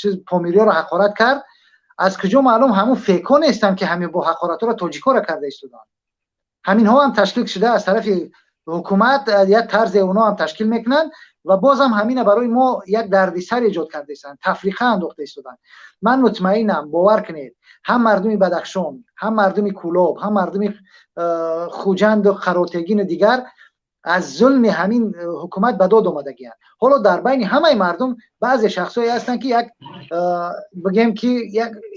чиз помириёро ҳақорат кард, аз куҷо маълум ҳамун фейкҳо нестанд, ки ҳамин бо ҳақоратҳоро тоҷикҳоро карда истоданд? Ҳаминҳо ҳам ташкил шуда аз тарафи ҳукумат, як тарзе онҳо ҳам ташкил мекунанд ва бозам ҳамина барои мо як дардисар эҷод карда истоданд, тафриқа андохта истоданд. Ман мутмаинам, бовар кунед, ҳам мардуми Бадахшон, ҳам мардуми Кӯлоб, ҳам мардуми Хуҷанду Қаротегину дигар аз зулми ҳамин ҳукумат ба дод омадагианд. Ҳоло дар байни ҳамаи мардум баъзе шахсҳое ҳастанд, ки як бигем, ки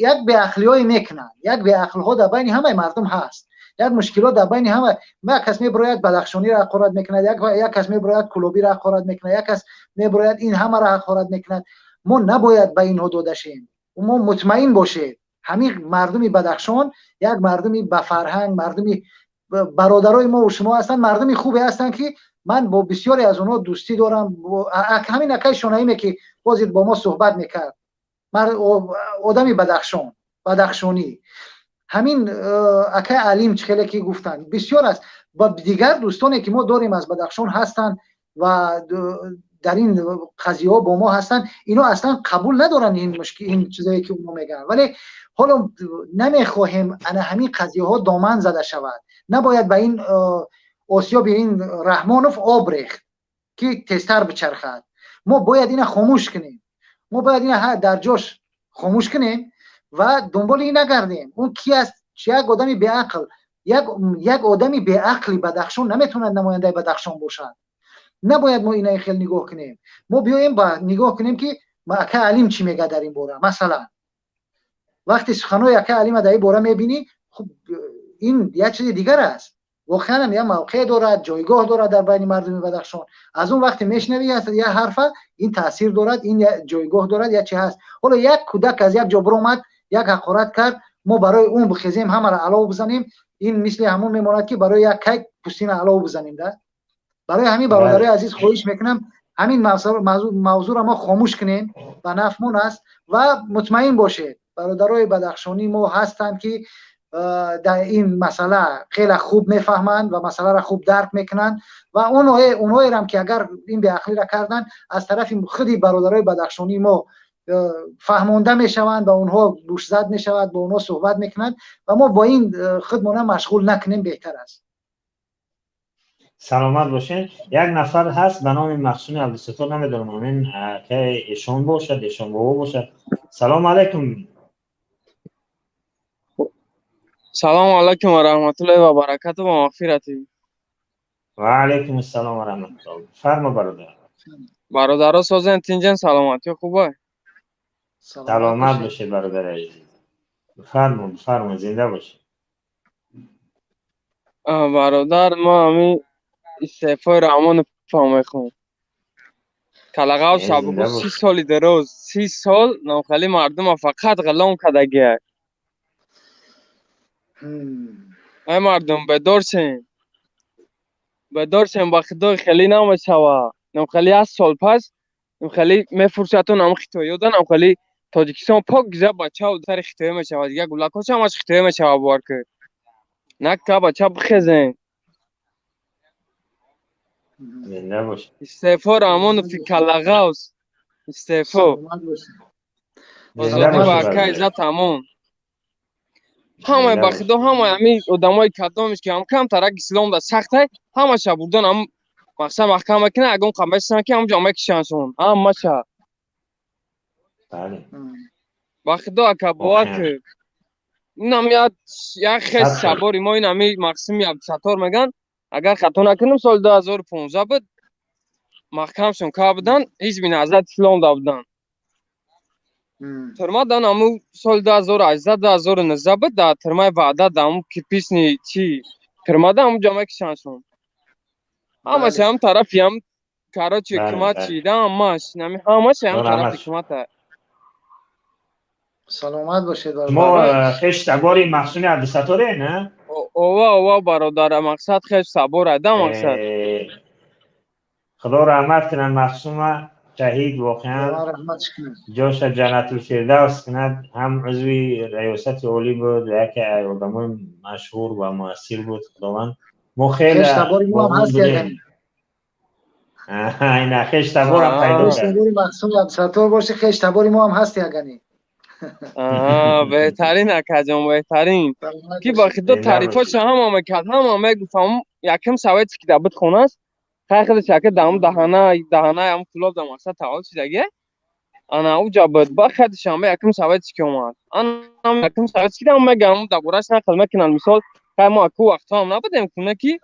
як беақлиҳое мекунанд. Як беақлҳо дар байни ҳамаи мардум ҳаст, як мушкилот дар байни ҳама. Як кас мебирояд, бадахшониро ҳақорат мекунад, як кас мебирояд, кӯлобиро ҳақорат мекунад, як кас мебирояд, ин ҳамаро ҳақорат мекунад. Мо набояд ба инҳо дода шем. Мо мутмаин бошед, ҳамин мардуми Бадахшон як мардуми ба фарҳанг, мардуми бародарои мо шумо ҳастанд, мардуми хубе ҳастанд, ки ман бо бисёре аз онҳо дӯстӣ дорам. Ҳамин акаи Шонаиме, ки ҳозир бо мо суҳбат мекард, одами Бадахшон, бадахшонӣ, ҳамин акаи Алим, чӣ хеле ки гуфтанд, бисёр аст ва дигар дӯстоне, ки мо дорем, аз Бадахшон ҳастанд ва дар ин қазияҳо бо мо ҳастанд. Ино аслан қабул надоранд ин мушкил, ин чизое, ки онҳо мегӯянд. Вале ҳоло намехоҳем ана ҳамин қазияҳо доман зада шавад. Набояд ба ин осиёби ин Раҳмонов об рехт, ки тезтар бичархад. Мо бояд ина хомӯш кунем, мо бояд ина дар ҷош хомӯш кунем ва дунболи ин нагардем, он ки аст, як одами беақл. Як одами беақли Бадахшон наметавонад намояндаи Бадахшон бошад. Набояд мо ина хел нигоҳ кунем. Мо биёем ба нигоҳ кунем, ки ака Алим чӣ мегӯяд дар ин бора. Масалан, вақте суханҳои ака Алима дар ин бора мебинӣ, хуб, ин як чизи дигар аст. Воқеан як мавқеъ дорад, ҷойгоҳ дорад дар байни мардуми Бадахшон. Аз он вақте мешунавӣ як ҳарфа, ин таъсир дорад, ин ҷойгоҳ дорад, як чи ҳаст. Ҳоло як кӯдак аз як ҷо биромад, як ҳақорат кард, мо барои он бихезем, ҳамаро алов бизанем, ин мисли ҳамон мемонад, ки барои як кайк пӯстина алов бизанем да. Барои ҳамин, бародарои азиз, хоҳиш мекунам, ҳамин мавзӯъро мо хомӯш кунем, ба нафъмон аст. Ва мутмаин бошед, бародарои бадахшонӣ мо ҳастанд, ки дар ин масъала хеле хуб мефаҳманд ва масъаларо хуб дарк мекунанд. Ва онҳоерам ки агар ин беақлиро карданд, аз тарафи худи бародарои бадахшонии мо фаҳмонда мешаванд, ба онҳо гӯшзад мешавад, бо онҳо суҳбат мекунанд ва мо бо ин худмона машғул накунем, беҳтар аст. Саломат бошед. Як нафар ҳаст ба номи Махсуми Абдусаттор, намедонам, ҳамин ки эшон бошад, эшон бобо бошад. Салому алайкум. Салому алайкум ва раҳматуллоҳи ва баракатуҳ ва мағфиратӣ. Ва алайкум ассалом ва раҳматуллоҳ. Фармо, бародар. Бародаро, созен, тинҷен, саломатӣ хубай? Саломат бошед, бародари азиз. Бифармо, бифармо, зинда бошед. Бародар, мо ҳамин истеъфои Раҳмонов мехоҳам. Калағав шабугу 30 соли дароз, 30 сол навхали мардума фақат ғулом кардагиай. Ай мардум, бедор шен, бедор шен, ба худои, хеле намешава. Навхали як сол пас навхали мефурсатон ам хитоёда, навхали Тоҷикистон пок гиза бача сари хитоя мешава, дигар гулакош ҳамаш хитоя мешава. Бовар ки нак бача, бихезен. Зинда бошед. Истеъфо, Раҳмонови каллағавс, истеъфо, озодӣ ба ака Иззат Амон. Ҳамаи, ба худо, ҳамаи ҳамин одамои кадомиш ки ҳам камтарак ислом да сахтай, ҳамаша бурдан, ҳам мақсад маҳкам мекунад, ягон қамбесан ки ҳамҷо мекишаншон ҳамаша. Ба худо, ака, бовар ки инам як хес сабори мо, ин ҳами Мақсими Абдусаттор меган, агар хато накунам, соли 2015 буд, маҳкамшон кар буданд, Ҳизби Наҳзат Ислом да буданд, тюрьма дан. Аму соли 2018, 2019 буд, дар тюрьмаи Ваҳдат, дар аму кирпичный чи тюрьмада, ҳамуҷо мекишаншон ҳамаш, ҳам тарафи ҳам, короче, ҳукумат чида, ҳамаш нами ҳамаш ҳам тарафи ҳукумата. Саломат бошед. Мо хеш табори Махсуми Абдусатторе, на? Ова, ова, бародар, мақсад хеш сабор да, мақсад. Худо раҳмат кунад Махсума, шаҳид, воқеан ҷоша Ҷаннатулфирдавс кунад. Ҳам узви Раёсати Олӣ буд ва яке аз одамои машҳур ва муассир буд. Худованд, мо хеле ина хеш таборам пайдо кард. Махсум Абдусаттор боши, хеш табори мо ҳам ҳаст ягани. Беҳтарин, акаҷон, беҳтарин, ки ба худо таърифоша ҳама мекард, ҳама мегуфт. Ҳам якм советский ки дар буд хонааст, хай худаш яка даҳам даҳана даҳанаи ҳам Кулоб дар мақсад таваллуд шидаги, ана уҷа буд. Ба хай Душанбе якм советский омад, ана якм советский дам мегам, дар бораш нақл мекунанд. Мисол, хай мо аку вақтҳоам набудем куна, ки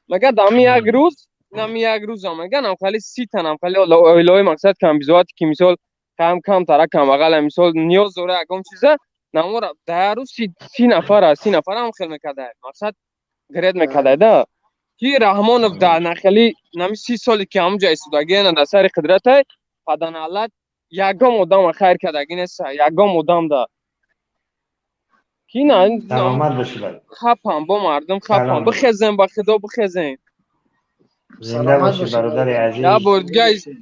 мега дами як рӯз, нами як рӯзам меган, амхали 30 тан, амхали оилаҳои мақсад камбизоате, ки мисол кам камтара камбағала, мисол ниёз дора ягон чиза, намора дар як рӯз 30 нафара, 30 нафара ҳам хел мекардай, мақсад гред мекардай да, ки Раҳмонов дар нахели нами 30 соле ки ҳамуҷа истодагиена дар сари қудратай, паданаллат, ягон одама хайр кардаги неста, ягон одам да ки на. Саломат бошед. Хапам бо мардум, хапам, бихезем, ба худо, бихезем. Зинда бошед, бародари азиз.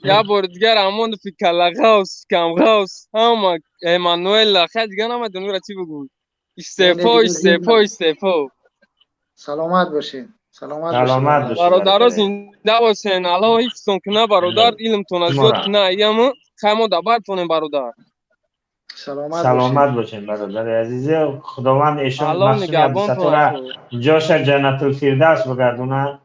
Я бори дигар Раҳмонови каллағавс, камғавс, ҳама Эммануэла, хай дигар намедонам ра чӣ бигӯй. Истеъфо, истеъфо, истеъфо. Саломат бошед. Саломат. Саломат бошед. Бародаро, зинда бошен, Аллоҳ ҳифзтон куна, бародар, илмтона зиёд куна, ияму хай мо дар бартонем, бародар. Саломат. Саломат бошед, бародари азиз. Худованд эшон Аллоҳ Махсуми нигаҳбонтон. Абдусаттора ҷоша Ҷаннатулфирдавс бигардонад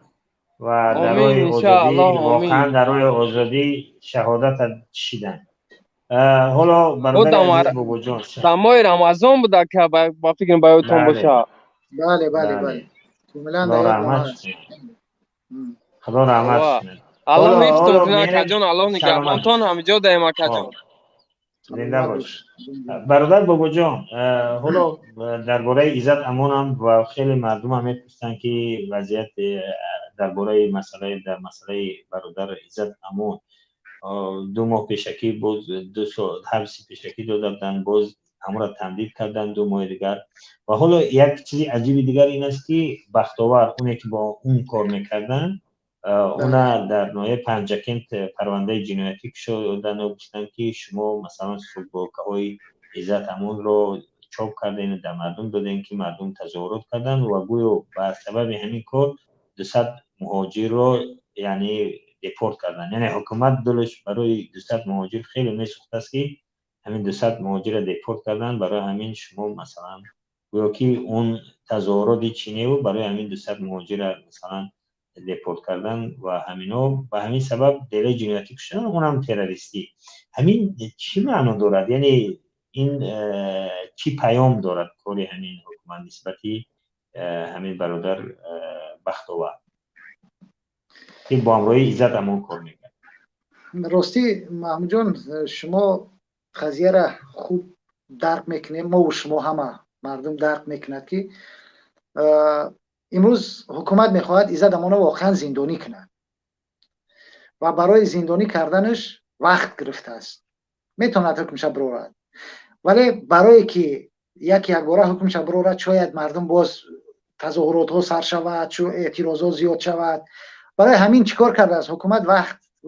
ва дар Омин, роҳи озодӣ иншааллоҳ, омин. Воқеан дар роҳи озодӣ шаҳодата чишиданд. Ҳоло, бародари азиз Бобоҷон, Дар моҳи Рамазон буда, ка ба фикрам ба ёдтон боша. Бале, бале, бале, комилан дар ёд ҳаст. Худо раҳмат кунад. Аллоҳ ҳифзтон кунад, акаҷон, Аллоҳ нигаҳбонтон, ҳамиҷо даем, акаҷон. Зинда бош, бародар Бобоҷон. Ҳоло дар бораи Иззат Амонам ва хеле мардумам мепурсанд, ки вазъият дар бораи масъалаи, дар масъалаи бародар Иззат Амон 2 моҳ пешакӣ боз 2 сол ҳабси пешакӣ дода буданд, боз ҳамонро тамдид карданд 2 моҳи дигар. Ва ҳоло як чизи аҷиби дигар ин аст, ки Бахтовар, оне ки бо он кор мекарданд, уна дар ноҳияи Панҷакент парвандаи ҷиноятӣ кушодану гуфтанд, ки шумо масалан футболкаҳои Иззат Амонро чоп кардем, дар мардум додем, ки мардум тазоҳурот карданд, ва гӯё ба сабаби ҳамин кор 200 муҳоҷирро яъне депорт карданд. Яъне ҳукумат дилаш барои 200 муҳоҷир хеле месӯхтааст, ки ҳамин 200 муҳоҷирро депорт карданд. Барои ҳамин шумо масалан гӯё ки он тазоҳуроти чиневу барои ҳамин 200 муҳоҷирра масалан депорт кардан ва ҳамино ба ҳамин сабаб делаи ҷиноятӣ кушодан, онам террористӣ. Ҳамин чӣ маъно дорад? Яъне ин чӣ паём дорад кори ҳамин ҳукумат нисбати ҳамин бародар Бахтовар, ки бо ҳамроҳии Иззат Амон кор мекард? Ростӣ, Маҳмудҷон, шумо қазияра хуб дарк мекунем. Мову шумо, ҳама мардум дарк мекунад, ки имрӯз ҳукумат мехоҳад Иззат Амонро воқеан зиндонӣ кунад ва барои зиндонӣ карданаш вақт гирифтааст. Метавонад ҳукмша бирорад, вале барое ки як якбора ҳукмша бирорад, шояд мардум боз тазоҳуротҳо сар шавад, эътирозҳо зиёд шавад. Барои ҳамин чӣ кор кардааст ҳукумат?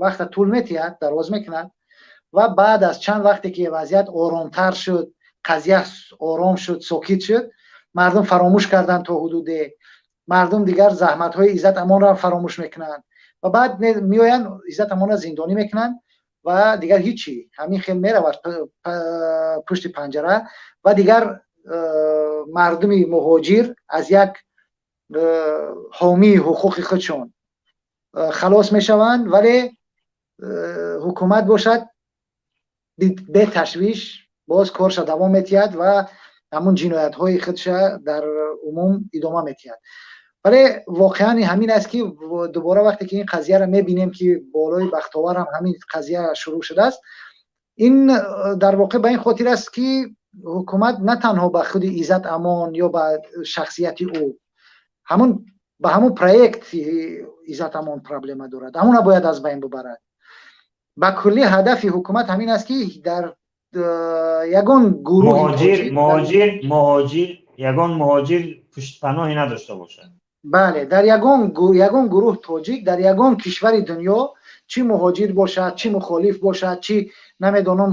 Вақта тӯл метиҳад, дароз мекунад ва баъд аз чанд вақте ки вазъият оромтар шуд, қазия ором шуд, сокит шуд, мардум фаромӯш карданд, то ҳудуде мардум дигар заҳматҳои Иззат Амонро фаромӯш мекунанд ва баъд меоянд, Иззат Амонро зиндонӣ мекунанд ва дигар ҳичи, ҳамин хел меравад пушти панҷара. Ва дигар мардуми муҳоҷир аз як ҳомии ҳуқуқи худшон халос мешаванд, вале ҳукумат бошад, беташвиш боз корша давом метиҳад ва ҳамун ҷиноятҳои худша дар умум идома метиҳад. Вале воқеан ҳамин аст, ки дубора вақте ки ин қазияро мебинем, ки болои Бахтовар ҳам ҳамин қазия шурӯъ шудааст, ин дар воқеъ ба ин хотир аст, ки ҳукумат на танҳо ба худи Иззат Амон ё ба шахсияти ӯ, ҳамун ба ҳамун проекти Иззат Амон проблема дорад, ҳамуна бояд аз байн бубарад. Ба куллӣ ҳадафи ҳукумат ҳамин аст, ки дар ягон гурӯҳ муҳоҷир, ягон муҳоҷир пуштпаноҳе надошта бошад. Бале, дар ягон гурӯҳ тоҷик дар ягон кишвари дунё, чӣ муҳоҷир бошад, чӣ мухолиф бошад, чӣ намедонам,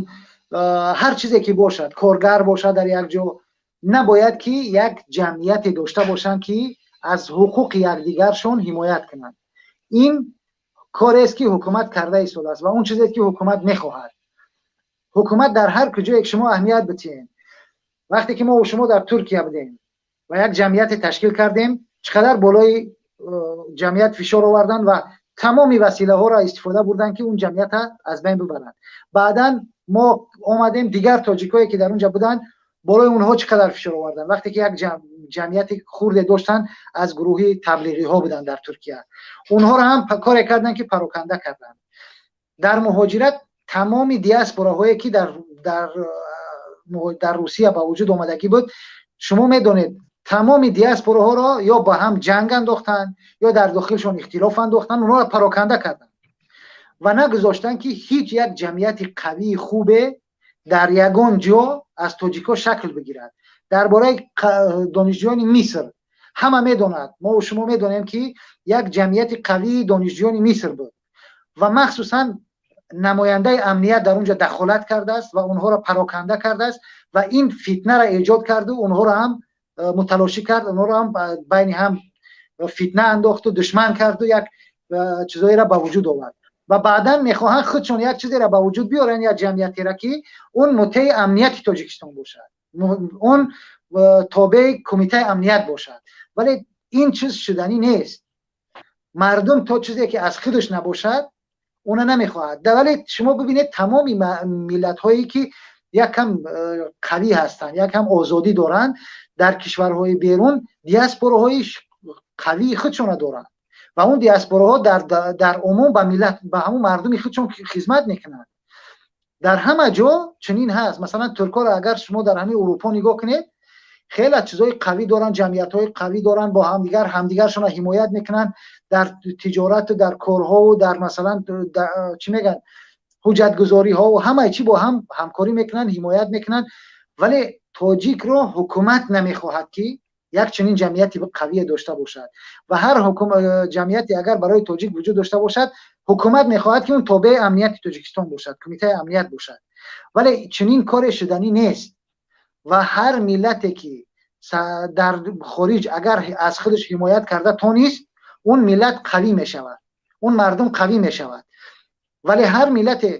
ҳар чизе ки бошад, коргар бошад, дар як ҷо набояд ки як ҷамъияте дошта бошанд, ки аз ҳуқуқи якдигаршон ҳимоят кунанд. Ин корест, ки ҳукумат карда истодааст, ва он чизест, ки ҳукумат мехоҳад. Ҳукумат дар ҳар куҷое ки шумо аҳамият битиҳед, вақте ки мо шумо дар Туркия будем ва як ҷамъияте ташкил кардем, чӣ қадар болои ҷамъият фишор оварданд ва тамоми василаҳоро истифода бурданд, ки он ҷамъията аз байн бибаранд. Баъдан мо омадем, дигар тоҷикое, ки дар он ҷа буданд, болои онҳо чӣ қадар фишор оварданд. Вақте ки як ҷамъияти хурде доштанд, аз гурӯҳи таблиғиҳо буданд дар Туркия, онҳоро ҳам коре карданд, ки пароканда карданд. Дар муҳоҷират тамоми диаспораҳое, ки дар Русия ба вуҷуд омадагӣ буд, шумо медонед, тамоми диаспораҳоро ё ба ҳам ҷанг андохтанд, ё дар дохилшон ихтилоф андохтанд, онҳоро пароканда карданд ва нагузоштанд, ки ҳеҷ як ҷамъияти қавии хубе дар ягон ҷо аз тоҷикҳо шакл бигирад. Дар бораи донишҷӯёни Миср ҳама медонад. Мо шумо медонем, ки як ҷамъияти қавии донишҷӯёни Миср буд ва махсусан намояндаи амният дар он ҷо дахолат кардааст ва онҳоро пароканда кардааст ва ин фитнаро эҷод карду онҳоро ҳам муталошӣ кард, онҳоро ҳам байни ҳам фитна андохту душман карду як чизоеро ба вуҷуд овард. Ва баъдан мехоҳанд худшон як чизеро ба вуҷуд биёранд, як ҷамъиятеро, ки он мутеи амнияти Тоҷикистон бошад, он тобеи Кумитаи амният бошад. Вале ин чиз шуданӣ нест. Мардум то чизе ки аз худаш набошад, она намехоҳад. Вале шумо бибинед, тамоми миллатҳое, ки якам қавӣ ҳастанд, якам озодӣ доранд. Дар кишварҳои берун диаспораҳои қавии худшона доранд ва он диаспораҳо дар умум ба миллат, ба ҳамун мардуми худшон хизмат мекунанд. Дар ҳама ҷо чунин ҳаст. Масалан, туркҳоро агар шумо дар ҳамин Урупо нигоҳ кунед, хеле чизҳои қавӣ доранд, ҷамъиятҳои қавӣ доранд, бо ҳамдигар ҳамдигаршонро ҳимоят мекунанд дар тиҷорату дар корҳову дар, масалан, чӣ мегӯянд, ҳуҷҷатгузориҳову ҳамаи чӣ бо ҳам ҳамкорӣ мекунанд, ҳимоят мекунанд. Вале тоҷикро ҳукумат намехоҳад, ки як чунин ҷамъияти қавие дошта бошад, ва ҳар ҷамъияте агар барои тоҷик вуҷуд дошта бошад, ҳукумат мехоҳад, ки он тобеи амнияти Тоҷикистон бошад, кумитаи амният бошад. Вале чунин коре шуданӣ нест ва ҳар миллате, ки дар хориҷ агар аз худаш ҳимоят карда тонист, он миллат қавӣ мешавад, он мардум қавӣ мешавад. Вале ҳар миллате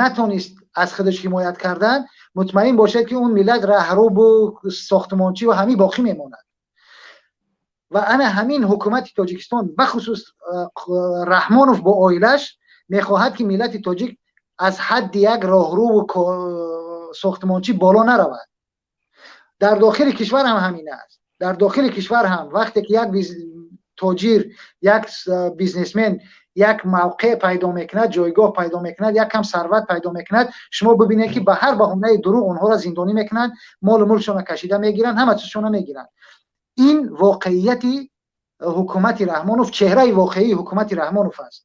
натонист аз худаш ҳимоят кардан, мутмаин бошед, ки он миллат раҳрубу сохтмончӣ ва ҳамин боқӣ мемонад. Ва ана ҳамин ҳукумати Тоҷикистон, бахусус Раҳмонов бо оилаш, мехоҳад, ки миллати тоҷик аз ҳадди як роҳруву сохтмончӣ боло наравад. Дар дохили кишвар ҳам ҳамин аст. Дар дохили кишвар ҳам вақте ки як тоҷир, як бизнесмен як мавқеъ пайдо мекунад, ҷойгоҳ пайдо мекунад, як кам сарват пайдо мекунад, шумо бибинед, ки ба ҳар баҳонаи дурӯғ онҳоро зиндонӣ мекунанд, молу мулкшонро кашида мегиранд, ҳама чизшонро мегиранд. Ин воқеияти ҳукумати Раҳмонов, чеҳраи воқеии ҳукумати Раҳмонов аст.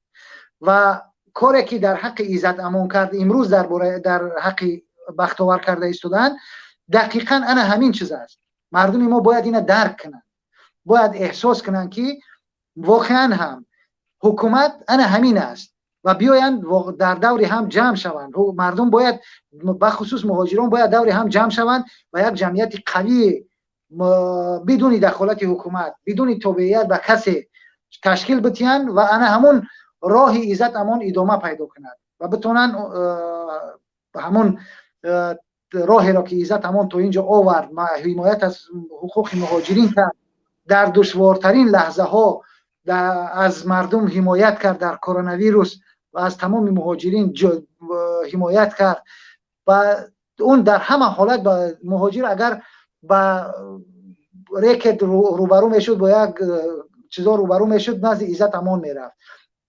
Ва коре, ки дар ҳаққи Иззат Амон кард, имрӯз дар ҳаққи Бахтовар карда истодаанд, дақиқан ана ҳамин чиз аст. Мардуми мо бояд ина дарк кунанд, бояд эҳсос кунанд, ки воқеан ҳам ҳукумат ана ҳамин аст ва биёянд, дар даври ҳам ҷамъ шаванд. Мардум бояд, бахусус муҳоҷирон, бояд даври ҳам ҷамъ шаванд ва як ҷамъияти қавии бидуни дахолати ҳукумат, бидуни тобеият ба касе ташкил битиҳанд ва ана ҳамун роҳи Иззат Амон идома пайдо кунад ва битонанд ҳамун роҳеро, ки Иззат Амон то ин ҷо овард, ҳимоят аз ҳуқуқи муҳоҷирин кард, дар душвортарин лаҳзаҳо аз мардум ҳимоят кард, дар коронавирус ва аз тамоми муҳоҷирин ҳимоят кард ва он дар ҳама ҳолат ба муҳоҷир агар ба рекет рӯбарӯ мешуд, бо як чизо рӯбарӯ мешуд, назди Иззат Амон мерафт.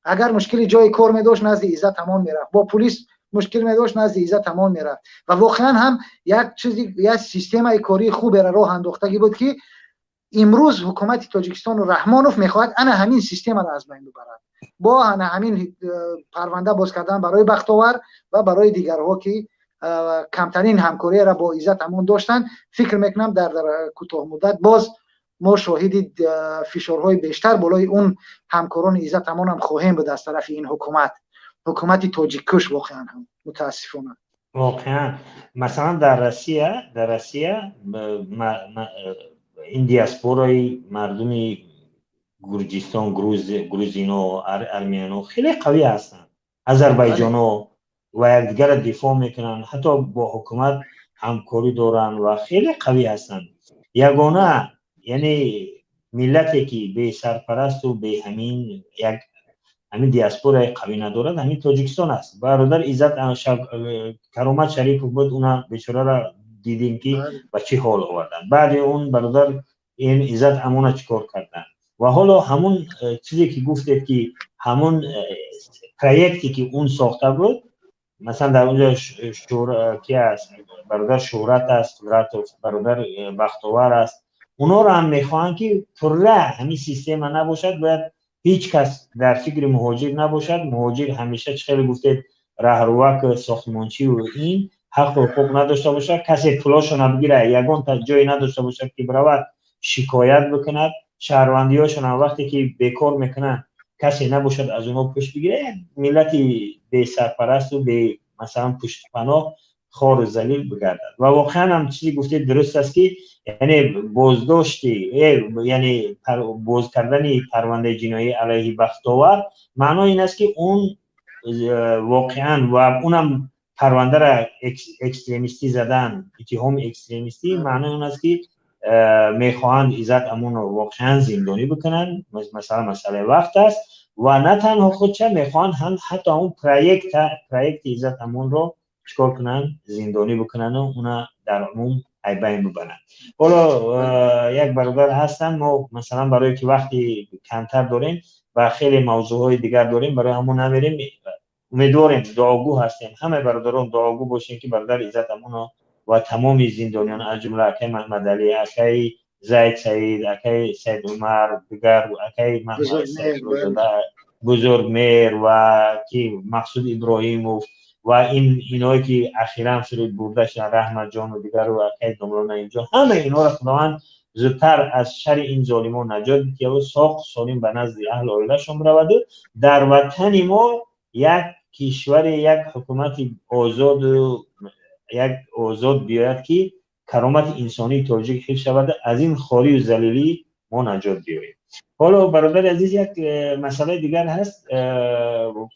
Агар мушкили ҷои кор медошт, назди Иззат Амон мерафт. Бо пулис мушкил медошт, назди Иззат Амон мерафт. Ва воқеан ҳам як чизи, як системаи кории хуберо роҳ андохтагӣ буд, ки имрӯз ҳукумати Тоҷикистону Раҳмонов мехоҳад ана ҳамин системаро аз байн бибарад бо ана ҳамин парванда боз кардан барои Бахтовар ва барои дигарҳо, ки камтарин ҳамкориеро бо Иззат Амон доштанд. Фикр мекунам, дар кӯтоҳмуддат боз мо шоҳиди фишорҳои бештар болои он ҳамкорони Иззат Амонам хоҳем буд аз тарафи ин ҳукумат, ҳукумати тоҷиккуш, воқеан ҳам мутаассифона. Воқеан, масалан, дар Россия ин диаспораи мардуми Гурҷистон, грузино, армяно хеле қавӣ ҳастанд, азарбайҷоно, ва якдигарро дифоъ мекунанд, ҳатто бо ҳукумат ҳамкорӣ доранд ва хеле қавӣ ҳастанд. Ягона, яъне, миллате, ки бесарпарасту беҳамин як ҳамин диаспораи қавӣ надорад, ҳамин Тоҷикистон аст. Бародар Иззат, Каромат Шарипов буд, уна бечораро дидем, ки ба чӣ ҳол оварданд. Баъди он бародар ин Иззат Амона чӣ кор карданд? Ва ҳоло ҳамун чизе, ки гуфтед, ки ҳамун проекте, ки он сохта буд, масалан, дар онҷо ки аст, бародар Шӯҳрат аст, Қудратов, бародар Бахтовар аст, онҳоро ҳам мехоҳанд, ки пурра ҳамин система набошад, бояд ҳеҷ кас дар фикри муҳоҷир набошад. Муҳоҷир ҳамеша, чӣ хеле гуфтед, раҳрувак, сохтмончиву ин ҳаққу ҳуқуқ надошта бошад, касе пулошона бигирад, ягон ҷое надошта бошад, ки биравад шикоят бикунад, шаҳрвандиҳошонам вақте ки бекор мекунанд, касе набошад аз онҳо пушт бигирад. Як миллати бесарпарасту бе, масалан, пуштпаноҳ, хору залил бигардад. Ва воқеан ҳам чизе гуфтед дуруст аст, ки яъне боздошти, яъне боз кардани парвандаи ҷиноӣ алайҳи Бахтовар маънои ин аст, ки он воқеан ва унам парвандара экстремистӣ задан, иттиҳоми экстремистӣ, маънои он аст, ки мехоҳанд Иззат Амонро воқеан зиндонӣ бикунанд. Масалан, масъалаи вақт аст. Ва на танҳо худша мехоҳанд, ҳатто он проекти Иззат Амонро чикор кунанд? Зиндонӣ бикунанду уна дар умум. Айбайн бибаранд. Ҳоло як бародар ҳастанд, мо масалан барое ки вақти камтар дорем ва хеле мавзӯъҳои дигар дорем, барои ҳамон намерем. Умедворем, дуогӯ ҳастем, ҳамаи бародарон дуогӯ бошем, ки бародар Иззат Амоно ва тамоми зиндониён, аз ҷумла акаи Маҳмадалӣ, акаи Зайд Саид, акаи Саид Умар, дигар акаи Маҳмадзода, Бузургмеҳр ва ки Мақсуд Иброҳимов ва ин иное ки ахиран фиреб бурда шуданд, Раҳматҷону дигару акаи Домло Наимҷон, ҳамаи инҳоро Худованд зудтар аз шарри ин золимон наҷот диҳад, соқ солим ба назди аҳлу оилашон бираваду дар ватани мо як кишваре, як ҳукумати озоду як озод биёяд, ки каромати инсонии тоҷик ҳифз шавад, аз ин хорию залилӣ мо наҷот биёрем. Ҳоло, бародари азиз, як масъалаи дигар ҳаст,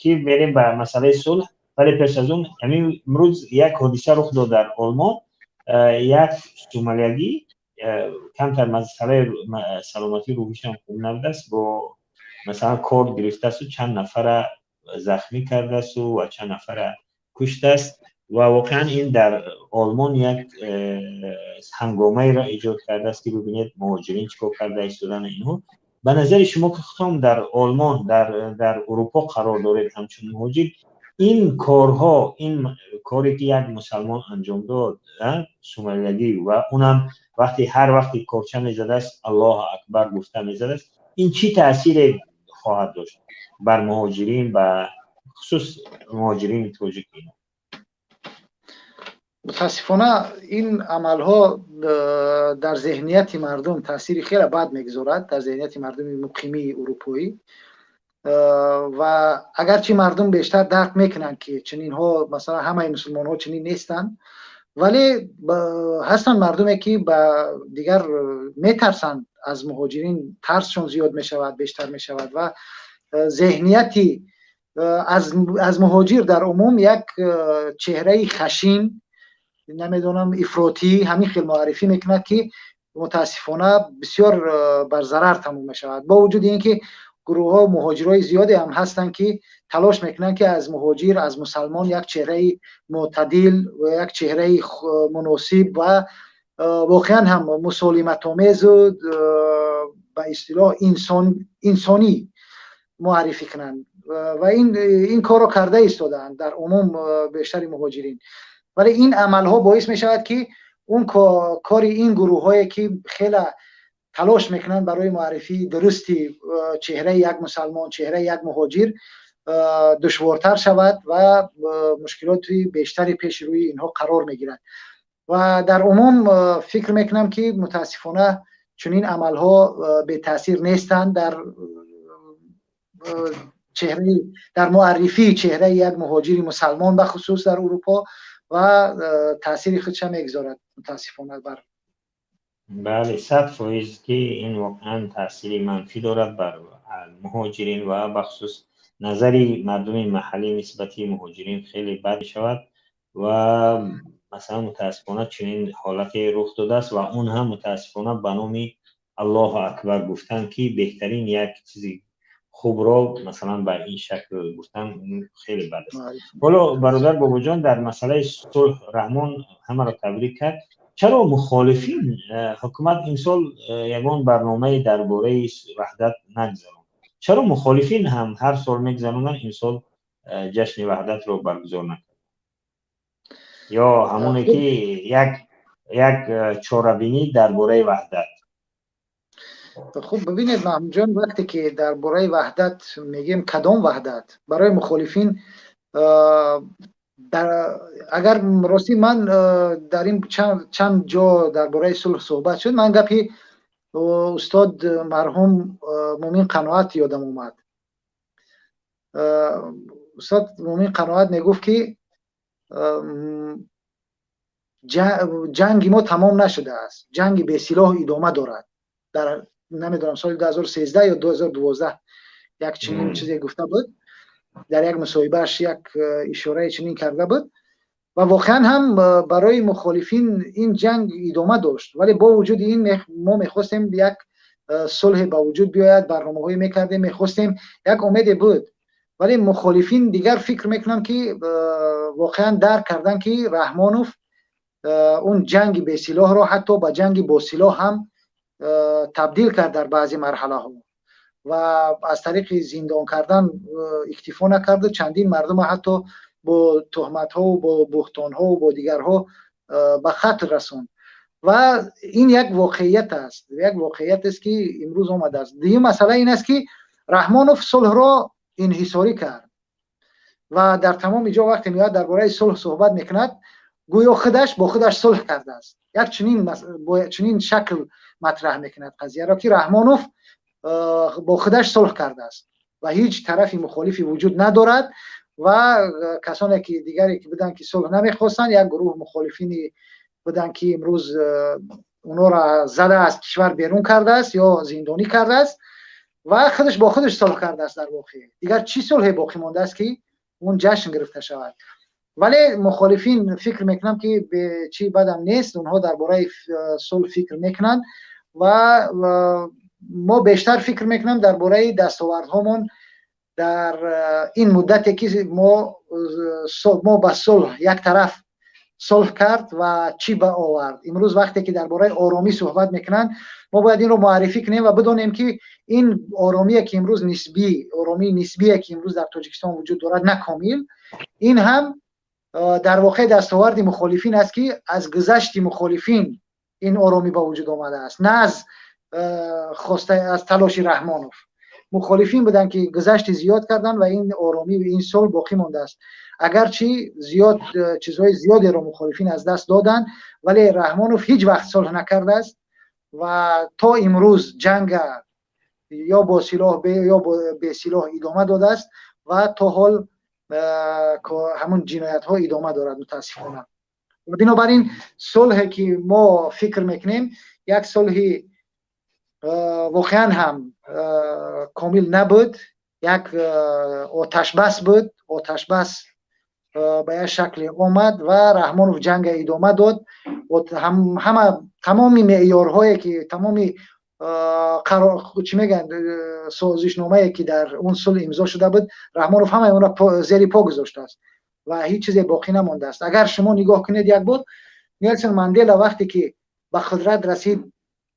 ки мерем ба масъалаи сулҳ, вале пеш аз он ҳамин имрӯз як ҳодиса рух дод дар Олмон. Як сомалиягӣ камтар масъалаи саломатии рӯҳишам хуб набудааст, бо масалан корд гирифтаасту чанд нафара захмӣ кардаасту ва чанд нафара куштааст ва воқеан ин дар Олмон як ҳангомаеро эҷод кардааст, ки бибинед, муҳоҷирин чӣ кор карда истодан инҳо. Ба назари шумо, ки худтон дар Олмон, дар Урупо қарор доред ҳамчун муҳоҷир, ин корҳо, ин коре ки як мусалмон анҷом дод, сомалиягӣ, ва унам вақти ҳар вақти корча мезадааст, Аллоҳу акбар гуфта мезадааст, ин чӣ таъсире хоҳад дошт бар муҳоҷирин, ба хусус муҳоҷирини тоҷик? Мутаассифона, ин амалҳо дар зеҳнияти мардум таъсири хеле бад мегузорад, дар зеҳнияти мардуми муқимии урупоӣ. Ва агарчи мардум бештар дарк мекунанд, ки чунинҳо, масалан, ҳамаи мусулмонҳо чунин нестанд, вале ҳастанд мардуме, ки ба дигар метарсанд аз муҳоҷирин, тарсшон зиёд мешавад, бештар мешавад ва зеҳнияти аз муҳоҷир дар умум як чеҳраи хашин, намедонам, ифротӣ, ҳамин хел муаррифӣ мекунад, ки мутаассифона бисёр бар зарар тамом мешавад. Бо вуҷуди ин ки гурӯҳҳо, муҳоҷирҳои зиёде ҳам ҳастанд, ки талош мекунанд, ки аз муҳоҷир, аз мусалмон як чеҳраи мӯътадил ва як чеҳраи муносиб ва воқеан ҳам мусолиматомезу ба истилоҳ инсонӣ муаррифӣ кунанд ва ин корро карда истодаанд дар умум бештари муҳоҷирин. Вале ин амалҳо боис мешавад, ки он кори ин гурӯҳҳое, ки хеле талош мекунанд барои муаррифии дурусти чеҳраи як мусалмон, чеҳраи як муҳоҷир, душвортар шавад ва мушкилоти бештаре пеши рӯи инҳо қарор мегирад. Ва дар умум фикр мекунам, ки мутаассифона чунин амалҳо бетаъсир нестанд дар чеҳраи, дар муаррифии чеҳраи як муҳоҷири мусалмон, бахусус дар Урупо, ва таъсири худша мегузорад мутаассифона бар Бале, 100%, ки ин воқеан таъсири манфӣ дорад бар муҳоҷирин ва бахусус назари мардуми маҳаллӣ нисбати муҳоҷирин хеле бад мешавад. Ва масалан, мутаассифона, чунин ҳолате рух додааст ва он ҳам мутаассифона ба номи Аллоҳу акбар гуфтан, ки беҳтарин як чизи хубро масалан ба ин шакл гуфтан хеле бад аст. Ҳоло, бародар Бобоҷон, дар масъалаи сулҳ Раҳмон ҳамаро табрик кард. Чаро мухолифин, ҳукумат имсол ягон барномае дар бораи ваҳдат нагзаронд? Чаро мухолифин ҳам ҳар сол мегзаронанд, имсол ҷашни ваҳдатро баргузор накард? Ё ҳамоне ки як чорабинӣ дар бораи ваҳдат? Хуб, бибинед, Маҳмудҷон, вақте ки дар бораи ваҳдат мегӯем, кадом ваҳдат барои мухолифин? Агар ростӣ, ман дар ин чанд ҷо дар бораи сулҳ суҳбат шуд, ман гапи устод марҳум Мумин Қаноат ёдам омад. Устод Мумин Қаноат мегуфт, ки ҷанги мо тамом нашудааст, ҷанги бесилоҳ идома дорад. Дар, намедонам, соли 2013 ё 2012 як чунин чизе гуфта буд, дар як мусоҳибааш як ишораи чунин карда буд. Ва воқеан ҳам барои мухолифин ин ҷанг идома дошт, вале бо вуҷуди ин мо мехостем як сулҳе ба вуҷуд биёяд, барномаҳое мекардем, мехостем, як умеде буд. Вале мухолифин дигар, фикр мекунам, ки воқеан дарк карданд, ки Раҳмонов Он ҷанги бесилоҳро ҳатто ба ҷанги босилоҳ ҳам табдил кард дар баъзе марҳалаҳо ва аз тариқи зиндон кардан иктифо накарду чандин мардума ҳатто бо туҳматҳову бо буҳтонҳову бо дигарҳо ба қатл расонд. Ва ин як воқеият аст, як воқеият аст, ки имрӯз омадааст. Дуюм масъала ин аст, ки Раҳмонов сулҳро инҳисорӣ кард ва дар тамоми ҷо вақте меояд, дар бораи сулҳ суҳбат мекунад, гӯё худаш бо худаш сулҳ кардааст. Як чунин шакл матраҳ мекунад қазияро, ки Раҳмонов бо худаш сулҳ кардааст ва ҳеҷ тарафи мухолифе вуҷуд надорад ва касоне ки дигаре ки буданд, ки сулҳ намехостанд, як гурӯҳ мухолифини буданд, ки имрӯз онҳоро зада аз кишвар берун кардааст ё зиндонӣ кардааст ва худаш бо худаш сулҳ кардааст. Дар воқеъ дигар чӣ сулҳе боқӣ мондааст, ки он ҷашн гирифта шавад? Вале мухолифин, фикр мекунам, ки чӣ бадам нест, онҳо дар бораи сулҳ фикр мекунанд ва мо бештар фикр мекунам дар бораи дастовардҳомон дар ин муддате, ки мо ба сулҳ як тараф сулҳ кард ва чӣ ба овард. Имрӯз вақте ки дар бораи оромӣ суҳбат мекунанд, мо бояд инро муаррифӣ кунем ва бидонем, ки ин оромие, ки имрӯз нисбӣ, оромии нисбие, ки имрӯз дар Тоҷикистон вуҷуд дорад, на комил, ин ҳам дар воқеъ дастоварди мухолифин аст, ки аз гузашти мухолифин ин оромӣ ба вуҷуд омадааст, на аз хоста, аз талоши Раҳмонов. Мухолифин буданд, ки гузашти зиёд карданд ва ин оромӣ, ин сулҳ боқӣ мондааст. Агарчи зиёд чизҳои зиёдеро мухолифин аз даст доданд, вале Раҳмонов ҳеҷ вақт сулҳ накардааст ва то имрӯз ҷанга ё бо силоҳ, ё бесилоҳ идома додааст ва то ҳол ҳамун ҷиноятҳо идома дорад, мутаассифона. Бинобар ин сулҳе, ки мо фикр мекунем, як сулҳи воқеан ҳам комил набуд, як оташбас буд. Оташбас ба як шакле омад ва Раҳмонов ҷанга идома дод. Ҳама тамоми меъёрҳое, ки тамоми, чӣ мегӯянд, созишномае, ки дар он сулҳ имзо шуда буд, Раҳмонов ҳамаи онро зери по гузоштааст ва ҳеҷ чизе боқӣ намондааст. Агар шумо нигоҳ кунед, як бор Нелсон Мандела вақте ки ба қудрат расид,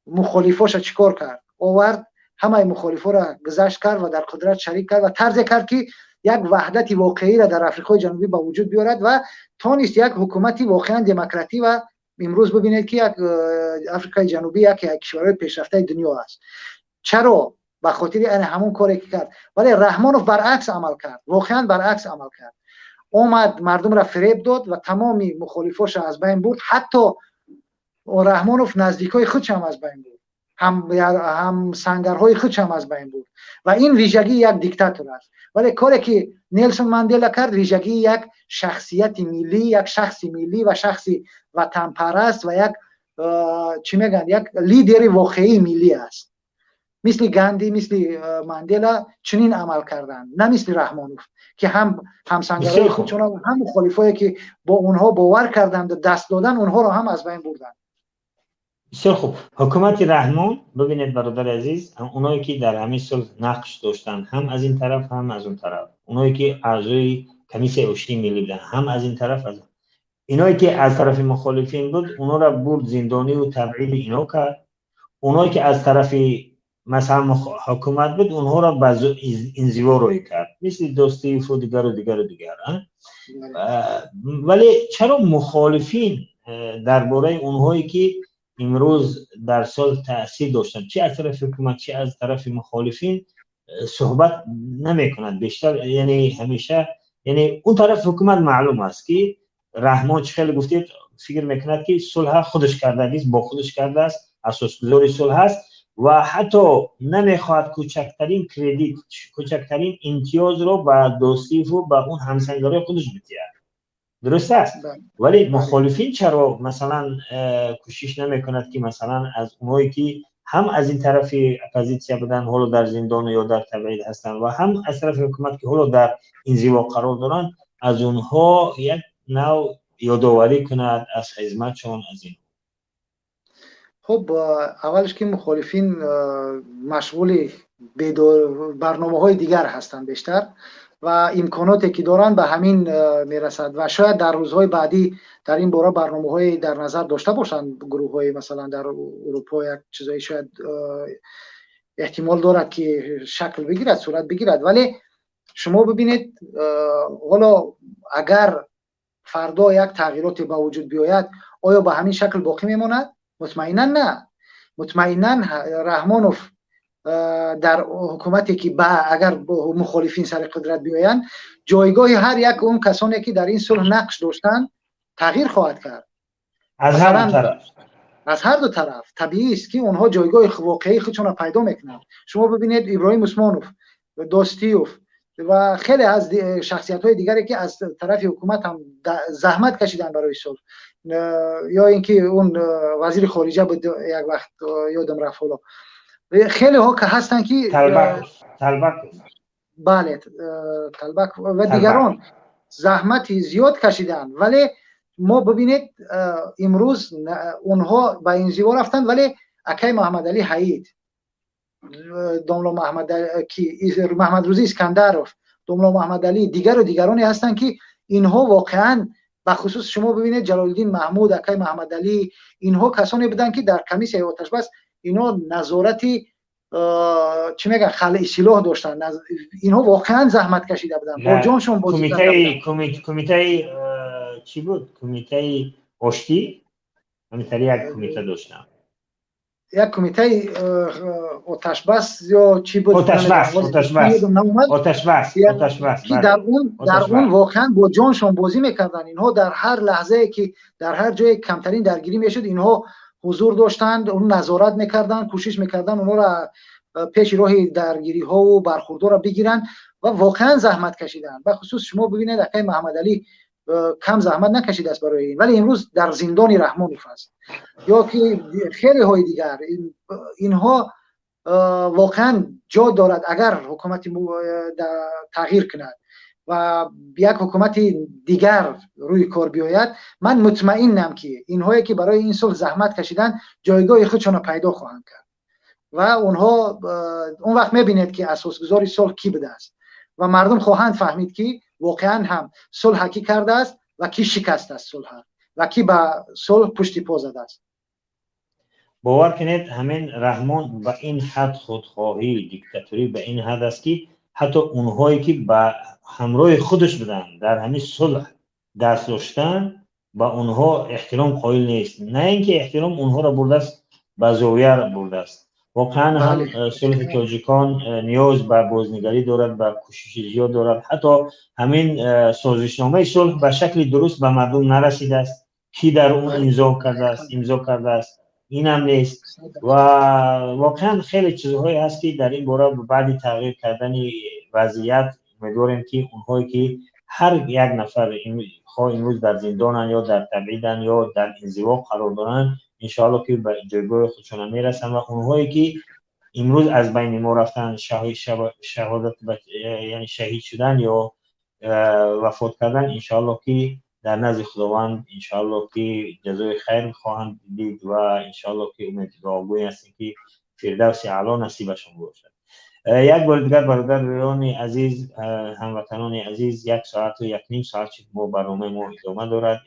мухолифоша чӣ кор кард? Овард, ҳамаи мухолифоро гузашт кард ва дар қудрат шарик кард ва тарзе кард, ки як ваҳдати воқеиро дар Африқои Ҷанубӣ ба вуҷуд биёрад ва тонист як ҳукумати воқеан демократӣ. Ва имрӯз бибинед, ки як Африкаи Ҷанубӣ яке аз кишварҳои пешрафтаи дунё аст. Чаро? Ба хотири ана ҳамон коре, ки кард. Вале Раҳмонов баръакс амал кард, воқеан баръакс амал кард. Омад, мардумро фиреб дод ва тамоми мухолифоша аз байн бурд. Ҳатто Раҳмонов наздикҳои худшам аз байн бурд, ҳам сангарҳои худшам аз байн бурд ва ин вижагии як диктатор аст. Вале коре, ки Нелсон Мандела кард, вижагии як шахсияти миллӣ, як шахси миллӣ ва шахси ватанпараст ва як, чӣ мегӯянд, як лидери воқеии миллӣ аст. Мисли Ганди, мисли Мандела чунин амал карданд, на мисли Раҳмонов, ки ҳам ҳамсангарҳои худшона, ҳам мухолифое, ки бо онҳо бовар карданд, даст доданд, онҳоро ҳам аз байн бурданд. Бисёр хуб. Ҳукумати Раҳмон, бибинед, бародари азиз, оное ки дар ҳамин сулҳ нақш доштанд, ҳам аз ин тараф, ҳам аз он тараф, оное ки аъзои комиссияи оштии миллӣ буданд, ҳам аз ин тараф, аз иное ки аз тарафи мухолифин буд, онора бурд, зиндониву табъиди ино кард. Оное ки аз тарафи, масалан, ҳукумат буд, онҳоро ба инзиво рӯй кард, мисли Достиеву дигару дигару дигар. Вале чаро мухолифин дар бораи онҳое, ки имрӯз дар сулҳ таъсир доштанд, чи аз тарафи ҳукумат, чи аз тарафи мухолифин, суҳбат намекунанд бештар? Яъне ҳамеша, яъне он тарафи ҳукумат маълум аст, ки Раҳмон, чӣ хеле гуфтед, фикр мекунад, ки сулҳа худаш кардагист, бо худаш кардааст, асосгузори сулҳ аст ва ҳатто намехоҳад кӯчактарин кредит, кӯчактарин имтиёзро ба Достиеву ба он ҳамсангарои худаш бидиҳад. Дуруст аст? Вале мухолифин чаро, масалан, кӯшиш намекунад, ки, масалан, аз онҳое, ки ҳам аз ин тарафи оппозитсия буданд, ҳоло дар зиндону ё дар табъид ҳастанд, ва ҳам аз тарафи ҳукумат, ки ҳоло дар инзиво қарор доранд, аз онҳо як нав ёдоварӣ кунад аз хизматшон, аз ин? Хуб, аввалш ки мухолифин машғули барномаҳои дигар ҳастанд бештар. Ва имконоте ки доранд, ба ҳамин мерасад. Ва шояд дар рӯзҳои баъдӣ дар ин бора барномаҳое дар назар дошта бошанд гурӯҳҳои, масалан, дар Урупо, як чизое шояд эҳтимол дорад, ки шакл бигирад, сурат бигирад. Вале шумо бибинед, ҳоло агар фардо як тағйироте ба вуҷуд биёяд, оё ба ҳамин шакл боқӣ мемонад? Мутмаинан на. Мутмаинан Раҳмонов дар ҳукумате ки агар мухолифин сари қудрат биёянд, ҷойгоҳи ҳар як он касоне ки дар ин сулҳ нақш доштанд, тағйир хоҳад кард. Аз ҳар ду тараф. Аз ҳар ду тараф. Табиист, ки онҳо ҷойгоҳи воқеии худшонро пайдо мекунанд. Шумо бибинед, Иброҳим Усмонов, Достиев ва хеле аз шахсиятҳои дигаре, ки аз тарафи ҳукумат ҳам заҳмат кашиданд барои сулҳ, ё ин ки он вазири хориҷа буд як вақт, ёдам рафт ҳоло, хелеҳо ки ҳастанд, ки Талбаков. Бале, Талбак ва дигарон заҳмати зиёд кашиданд. Вале мо бибинед, имрӯз онҳо ба инзиво рафтанд, вале акай Муҳаммадалӣ Ҳаид, домло Маҳмадрӯзӣ Искандаров, домло Муҳаммадалӣ, дигару дигароне ҳастанд, ки инҳо воқеан, бахусус шумо бибинед, Ҷалолиддин Маҳмуд, акай Муҳаммадалӣ, инҳо касоне буданд, ки дар комиссияи оташбас инҳо назорати, чӣ мегӯянд, халъи силоҳ доштанд. Инҳо воқеан заҳмат кашида буданд, бо ҷоншон бозӣ. Кумитаи чӣ буд, кумитаи оштӣ, ҳаминтари як кумита доштам. Як кумитаи оташбас ё чӣ буд? Оташбас, оташбас. Ки дар он воқеан бо ҷоншон бозӣ мекарданд. Инҳо дар ҳар лаҳзае ки дар ҳар ҷое камтарин даргирӣ мешуд, инҳо ҳузур доштанд, он назорат мекарданд, кӯшиш мекарданд онҳоро пеши роҳи даргириҳову бархурдҳоро бигиранд ва воқеан заҳмат кашиданд. Бахусус шумо бибинед, акаи Маҳаммадалӣ кам заҳмат накашидааст барои ин, вале имрӯз дар зиндони Раҳмонов аст, ё ки хелеҳои дигар. Инҳо воқеан ҷо дорад, агар ҳукумати тағйир кунад ва як ҳукумати дигар рӯи кор биёяд, ман мутмаинам, ки инҳое ки барои ин сулҳ заҳмат кашиданд, ҷойгоҳи худшонро пайдо хоҳанд кард ва онҳо он вақт мебинед, ки асосгузори сулҳ кӣ будааст ва мардум хоҳанд фаҳмид, ки воқеан ҳам сулҳа кӣ кардааст ва кӣ шикастааст сулҳа ва кӣ ба сулҳ пушти по задааст. Бовар кунед, ҳамин Раҳмон ба ин ҳад худхоҳӣ, диктаторӣ ба ин ҳад аст, ки ҳатто онҳое ки ба ҳамроҳи худаш буданд, дар ҳамин сулҳ даст доштанд, ба онҳо эҳтиром қоил нест. На ин ки эҳтиром, онҳоро бурдааст, ба зовия бурдааст. Воқеан ҳам сулҳи тоҷикон ниёз ба бознигарӣ дорад, ба кӯшиши зиёд дорад. Ҳатто ҳамин созишномаи сулҳ ба шакли дуруст ба мардум нарасидааст. Кӣ дар он имзо кардааст, инам нест. Ва воқеан хеле чизҳое ҳаст, ки дар ин бора баъди тағйир кардани вазъият умедворем, ки онҳое ки ҳар як нафар, хоҳ имрӯз дар зиндонанд ё дар табъиданд ё дар инзиво қарор доранд, иншоалло, ки ба ҷойгоҳи худшона мерасанд ва онҳое ки имрӯз аз байни мо рафтанд, шаҳодат, яъне шаҳид шуданд ё вафот карданд, иншоалло, ки дар назди Худованд, иншоалло, ки ҷазои хайр хоҳанд дид ва иншоалло, ки умеддуогӯй ҳастем, ки фирдавси аъло насибашон бошад. Як бори дигар, бародарони азиз, ҳамватанони азиз, як соату як ним соат шуд, мо барномаи мо идома дорад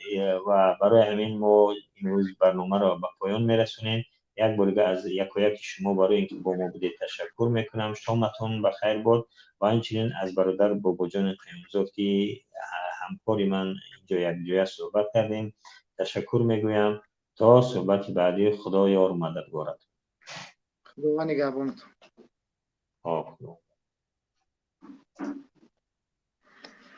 ва барои ҳамин мо имрӯз барномаро ба поён мерасонем. Як бори дигар аз якояки шумо барои ин ки бо мо будед ташаккур мекунам. Шоматон ба хайр бод. Ва ҳамчунин аз бародар Бобоҷони Қаюмзод, ки ҳамкори ман инҷо якҷоя суҳбат кардем, ташаккур мегӯям. То суҳбати баъдӣ Худо ёру мададгорат. Худованд нигаҳбонатон. Хоб.